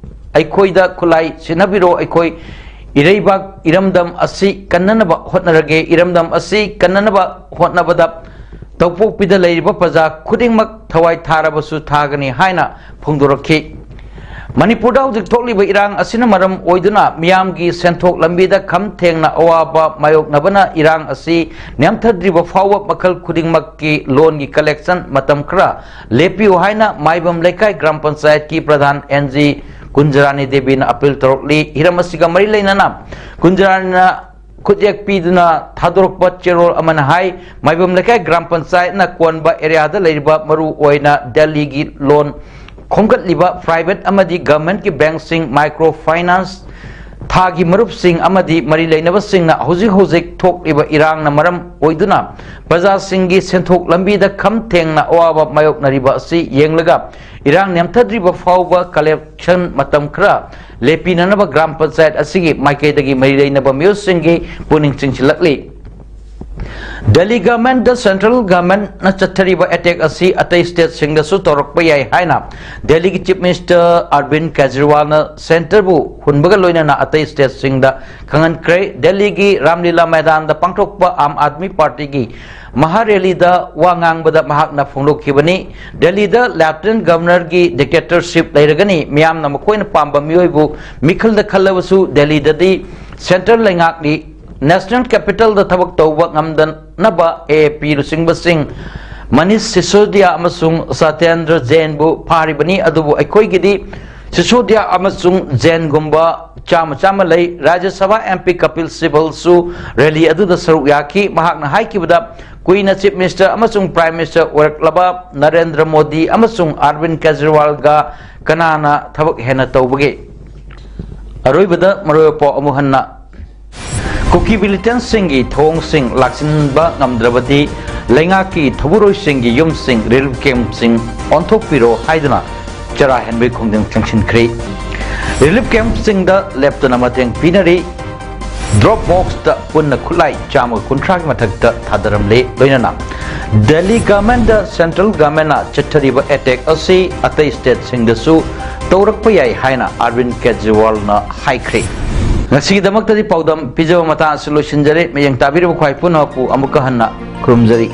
ꯑꯩꯈꯣꯏꯗ ꯈꯨꯠꯂꯥꯏ ꯁꯤꯟꯅꯕꯤꯔꯣ꯫ ꯑꯩꯈꯣꯏ ꯏꯔꯩꯕꯥꯛ ꯏꯔꯝꯗꯝ ꯑꯁꯤ ꯀꯟꯅꯅꯕ ꯍꯣꯠꯅꯔꯒꯦ꯫ ꯏꯔꯝꯗꯝ ꯑꯁꯤ ꯀꯟꯅꯅꯕ ꯍꯣꯠꯅꯕꯗ ꯇꯧꯄꯣꯛꯄꯤꯗ ꯂꯩꯔꯤꯕ ꯄ꯭ꯔꯖꯥ ꯈꯨꯗꯤꯡꯃꯛ ꯊꯋꯥꯏ ꯊꯥꯔꯕꯁꯨ ꯊꯥꯒꯅꯤ ꯍꯥꯏꯅ ꯐꯣꯡꯗꯣꯔꯛꯈꯤ꯫ ꯃꯅꯤꯄꯨꯔꯗ ꯍꯧꯖꯤꯛ ꯊꯣꯛꯂꯤꯕ ꯏꯔꯥꯡ ꯑꯁꯤꯅ ꯃꯔꯝ ꯑꯣꯏꯗꯨꯅ ꯃꯤꯌꯥꯝꯒꯤ ꯁꯦꯟꯊꯣꯛ ꯂꯝꯕꯤꯗ ꯈꯝ ꯊꯦꯡꯅ ꯑꯋꯥꯕ ꯃꯥꯌꯣꯛꯅꯕꯅ ꯏꯔꯥꯡ ꯑꯁꯤ ꯅꯦꯝꯊꯗ꯭ꯔꯤꯕ ꯐꯥꯎꯕ ꯃꯈꯜ ꯈꯨꯗꯤꯡꯃꯛꯀꯤ ꯂꯣꯟꯒꯤ ꯀꯂꯦꯛꯁꯟ ꯃꯇꯝ ꯈꯔ ꯂꯦꯞꯄꯤꯌꯨ ꯍꯥꯏꯅ ꯃꯥꯏꯕꯝ ꯂꯩꯀꯥꯏ ꯒ꯭ꯔꯥꯝ ꯄꯟꯆꯥꯌꯠꯀꯤ ꯄ꯭ꯔꯙꯥꯟ ꯑꯦꯟ ꯖꯤ ꯀꯨꯟꯖꯔꯥꯅꯤ ꯗꯦꯕꯤꯅ ꯑꯄꯤꯜ ꯇꯧꯔꯛꯂꯤ꯫ ꯍꯤꯔꯝ ꯑꯁꯤꯒ ꯃꯔꯤ ꯂꯩꯅꯅ ꯀꯨꯟꯖꯔꯥꯅꯤꯅ ꯈꯨꯠꯌꯦꯛ ꯄꯤꯗꯨꯅ ꯊꯥꯗꯣꯔꯛꯄ ꯆꯦꯔꯣꯜ ꯑꯃꯅ ꯍꯥꯏ, ꯃꯥꯏꯕꯝ ꯂꯩꯀꯥꯏ ꯒ꯭ꯔꯥꯝ ꯄꯟꯆꯥꯌꯠꯅ ꯀꯣꯟꯕ ꯑꯦꯔꯤꯌꯥꯗ ꯂꯩꯔꯤꯕ ꯃꯔꯨ ꯑꯣꯏꯅ ꯗꯦꯜꯂꯤꯒꯤ ꯂꯣꯟ ꯈꯣꯝꯒꯠꯂꯤꯕ ꯄ꯭ꯔꯥꯏꯚꯦꯠ ꯑꯃꯗꯤ ꯒꯚꯔꯟꯃꯦꯟꯠꯀꯤ ꯕꯦꯡꯛꯁꯤꯡ, ꯃꯥꯏꯀ꯭ꯔꯣ ꯐꯥꯏꯅꯥꯟꯁ ꯊꯥꯒꯤ ꯃꯔꯨꯞꯁꯤꯡ ꯑꯃꯗꯤ ꯃꯔꯤ ꯂꯩꯅꯕꯁꯤꯡꯅ ꯍꯧꯖꯤꯛ ꯍꯧꯖꯤꯛ ꯊꯣꯛꯂꯤꯕ ꯏꯔꯥꯡꯅ ꯃꯔꯝ ꯑꯣꯏꯗꯨꯅ ꯄ꯭ꯔꯖꯥꯁꯤꯡꯒꯤ ꯁꯦꯟꯊꯣꯛ ꯂꯝꯕꯤꯗ ꯈꯝ ꯊꯦꯡꯅ ꯑꯋꯥꯕ ꯃꯥꯌꯣꯛꯅꯔꯤꯕ ꯑꯁꯤ ꯌꯦꯡꯂꯒ, ꯏꯔꯥꯡ ꯅꯦꯝꯊꯗ꯭ꯔꯤꯕ ꯐꯥꯎꯕ ꯀꯂꯦꯛꯁꯟ ꯃꯇꯝ ꯈꯔ ꯂꯦꯞꯄꯤꯅꯅꯕ ꯒ꯭ꯔꯥꯝ ꯄꯟꯆꯥꯌꯠ ꯑꯁꯤꯒꯤ ꯃꯥꯏꯀꯩꯗꯒꯤ ꯃꯔꯤ ꯂꯩꯅꯕ ꯃꯤꯑꯣꯏꯁꯤꯡꯒꯤ ꯄꯨꯛꯅꯤꯡ ꯆꯤꯡꯁꯤꯜꯂꯛꯂꯤ꯫ ꯗꯦꯜꯂꯤ ꯒꯚꯔꯟꯃꯦꯟꯠꯇ ꯁꯦꯟꯇ꯭ꯔꯦꯜ ꯒꯚꯔꯟꯃꯦꯟꯠꯅ ꯆꯠꯊꯔꯤꯕ ꯑꯦꯇꯦꯛ ꯑꯁꯤ ꯑꯇꯩ ꯁ꯭ꯇꯦꯠꯁꯤꯡꯗꯁꯨ ꯇꯧꯔꯛꯄ ꯌꯥꯏ ꯍꯥꯏꯅ ꯗꯦꯜꯂꯤꯒꯤ ꯆꯤꯐ ꯃꯤꯅꯤꯁꯇꯔ ꯑꯔꯕꯤꯟꯗ ꯀꯦꯖꯔꯤꯋꯥꯜꯅ ꯁꯦꯟꯇꯔꯕꯨ ꯍꯨꯟꯕꯒ ꯂꯣꯏꯅꯅ ꯑꯇꯩ ꯁ꯭ꯇꯦꯠꯁꯤꯡꯗ ꯈꯪꯍꯟꯈ꯭ꯔꯦ꯫ ꯗꯦꯜꯂꯤꯒꯤ ꯔꯥꯝꯂꯤꯂꯥ ꯃꯩꯗꯥꯟꯗ ꯄꯥꯡꯊꯣꯛꯄ ꯑꯥꯝ ꯑꯥꯗꯃꯤ ꯄꯥꯔꯇꯤꯒꯤ ꯃꯍꯥ ꯔꯦꯂꯤꯗ ꯋꯥ ꯉꯥꯡꯕꯗ ꯃꯍꯥꯛꯅ ꯐꯣꯡꯗꯣꯛꯈꯤꯕꯅꯤ꯫ ꯗꯦꯜꯂꯤꯗ ꯂꯦꯐꯇꯤꯅꯦꯟꯠ ꯒꯚꯔꯅꯔꯒꯤ ꯗꯤꯛꯇꯦꯇꯔꯁꯤꯞ ꯂꯩꯔꯒꯅꯤ, ꯃꯤꯌꯥꯝꯅ ꯃꯈꯣꯏꯅ ꯄꯥꯝꯕ ꯃꯤꯑꯣꯏꯕꯨ ꯃꯤꯈꯜꯗ ꯈꯜꯂꯕꯁꯨ ꯗꯦꯜꯂꯤꯗꯗꯤ ꯁꯦꯟꯇ꯭ꯔꯦꯜ ꯂꯩꯉꯥꯛꯅꯤ꯫ ꯅꯦꯁꯅꯦꯜ ꯀꯦꯄꯤꯇꯜꯗ ꯊꯕꯛ ꯇꯧꯕ ꯉꯝꯗꯅꯕ ꯑꯦ ꯑꯦ ꯄꯤ ꯂꯨꯆꯤꯡꯕꯁꯤꯡ ꯃꯅꯤꯁ ꯁꯤꯁꯣꯗꯤꯌꯥ ꯑꯃꯁꯨꯡ ꯁꯇ꯭ꯌꯦꯟꯗ꯭ꯔ ꯖꯦꯟꯕꯨ ꯐꯥꯔꯤꯕꯅꯤ, ꯑꯗꯨꯕꯨ ꯑꯩꯈꯣꯏꯒꯤꯗꯤ ꯁꯤꯁꯣꯗꯤꯌꯥ ꯑꯃꯁꯨꯡ ꯖꯦꯟꯒꯨꯝꯕ ꯆꯥꯝꯃ ꯆꯥꯝꯃ ꯂꯩ꯫ ꯔꯥꯖ꯭ꯌ ꯁꯚꯥ ꯑꯦꯝ ꯄꯤ ꯀꯄꯤꯜ ꯁꯤꯕꯜꯁꯨ ꯔꯦꯂꯤ ꯑꯗꯨꯗ ꯁꯔꯨꯛ ꯌꯥꯈꯤ꯫ ꯃꯍꯥꯛꯅ ꯍꯥꯏꯈꯤꯕꯗ, ꯀꯨꯏꯅ ꯆꯤꯐ ꯃꯤꯅꯤꯁꯇꯔ ꯑꯃꯁꯨꯡ ꯄ꯭ꯔꯥꯏꯝ ꯃꯤꯅꯤꯁꯇꯔ ꯑꯣꯏꯔꯛꯂꯕ ꯅꯔꯦꯟꯗ꯭ꯔ ꯃꯣꯗꯤ ꯑꯃꯁꯨꯡ ꯑꯔꯕꯤꯟꯗ ꯀꯦꯖꯔꯤꯋꯥꯜꯒ ꯀꯅꯥꯅ ꯊꯕꯛ ꯍꯦꯟꯅ ꯇꯧꯕꯒꯦ? ꯑꯔꯣꯏꯕꯗ ꯃꯔꯨꯑꯣꯏꯕ ꯄꯥꯎ ꯑꯃꯨꯛ ꯍꯟꯅ꯫ ꯀꯨꯀꯤ ꯃꯤꯂꯤꯇꯦꯟꯠꯁꯤꯡꯒꯤ ꯊꯧꯑꯣꯡꯁꯤꯡ ꯂꯥꯛꯁꯤꯟꯕ ꯉꯝꯗ꯭ꯔꯕꯗꯤ ꯂꯩꯉꯥꯛꯀꯤ ꯊꯧꯕꯨꯔꯣꯏꯁꯤꯡꯒꯤ ꯌꯨꯝꯁꯤꯡ ꯔꯤꯂꯤꯐ ꯀꯦꯝꯞꯁꯤꯡ ꯑꯣꯟꯊꯣꯛꯄꯤꯔꯣ ꯍꯥꯏꯗꯨꯅ ꯆꯔꯥ ꯍꯦꯟꯕꯒꯤ ꯈꯣꯡꯖꯪ ꯆꯪꯁꯤꯟꯈ꯭ꯔꯦ꯫ ꯔꯤꯂꯤꯐ ꯀꯦꯝꯞꯁꯤꯡꯗ ꯂꯦꯞꯇꯅ ꯃꯇꯦꯡ ꯄꯤꯅꯔꯤ꯫ ꯗ꯭ꯔꯣꯞ ꯕꯣꯛꯁꯇ ꯄꯨꯟꯅ ꯈꯨꯠꯂꯥꯏ ꯆꯥꯝꯃꯒ ꯀꯨꯟꯊ꯭ꯔꯥꯒꯤ ꯃꯊꯛꯇ ꯊꯥꯗꯔꯝꯂꯦ꯫ ꯂꯣꯏꯅꯅ ꯗꯦꯜꯂꯤ ꯒꯚꯔꯟꯃꯦꯟꯠꯇ ꯁꯦꯟꯇ꯭ꯔꯦꯜ ꯒꯚꯔꯟꯃꯦꯟꯠꯅ ꯆꯠꯊꯔꯤꯕ ꯑꯦꯇꯦꯛ ꯑꯁꯤ ꯑꯇꯩ ꯁ꯭ꯇꯦꯠꯁꯤꯡꯗꯁꯨ ꯇꯧꯔꯛꯄ ꯌꯥꯏ ꯍꯥꯏꯅ ꯑꯔꯕꯤꯟꯗ ꯀꯦꯖꯔꯤꯋꯥꯜꯅ ꯍꯥꯏꯈ꯭ꯔꯦ꯫ ꯉꯁꯤꯒꯤꯗꯃꯛꯇꯗꯤ ꯄꯥꯎꯗꯝ ꯄꯤꯖꯕ ꯃꯇꯥꯡ ꯑꯁꯤ ꯂꯣꯏꯁꯤꯟꯖꯔꯦ꯫ ꯃꯤꯠꯌꯦꯡ ꯇꯥꯕꯤꯔꯤꯕ ꯈ꯭ꯋꯥꯏ ꯄꯨꯝꯅꯃꯛꯄꯨ ꯑꯃꯨꯛꯀ ꯍꯟꯅ ꯈꯨꯔꯨꯝꯖꯔꯤ꯫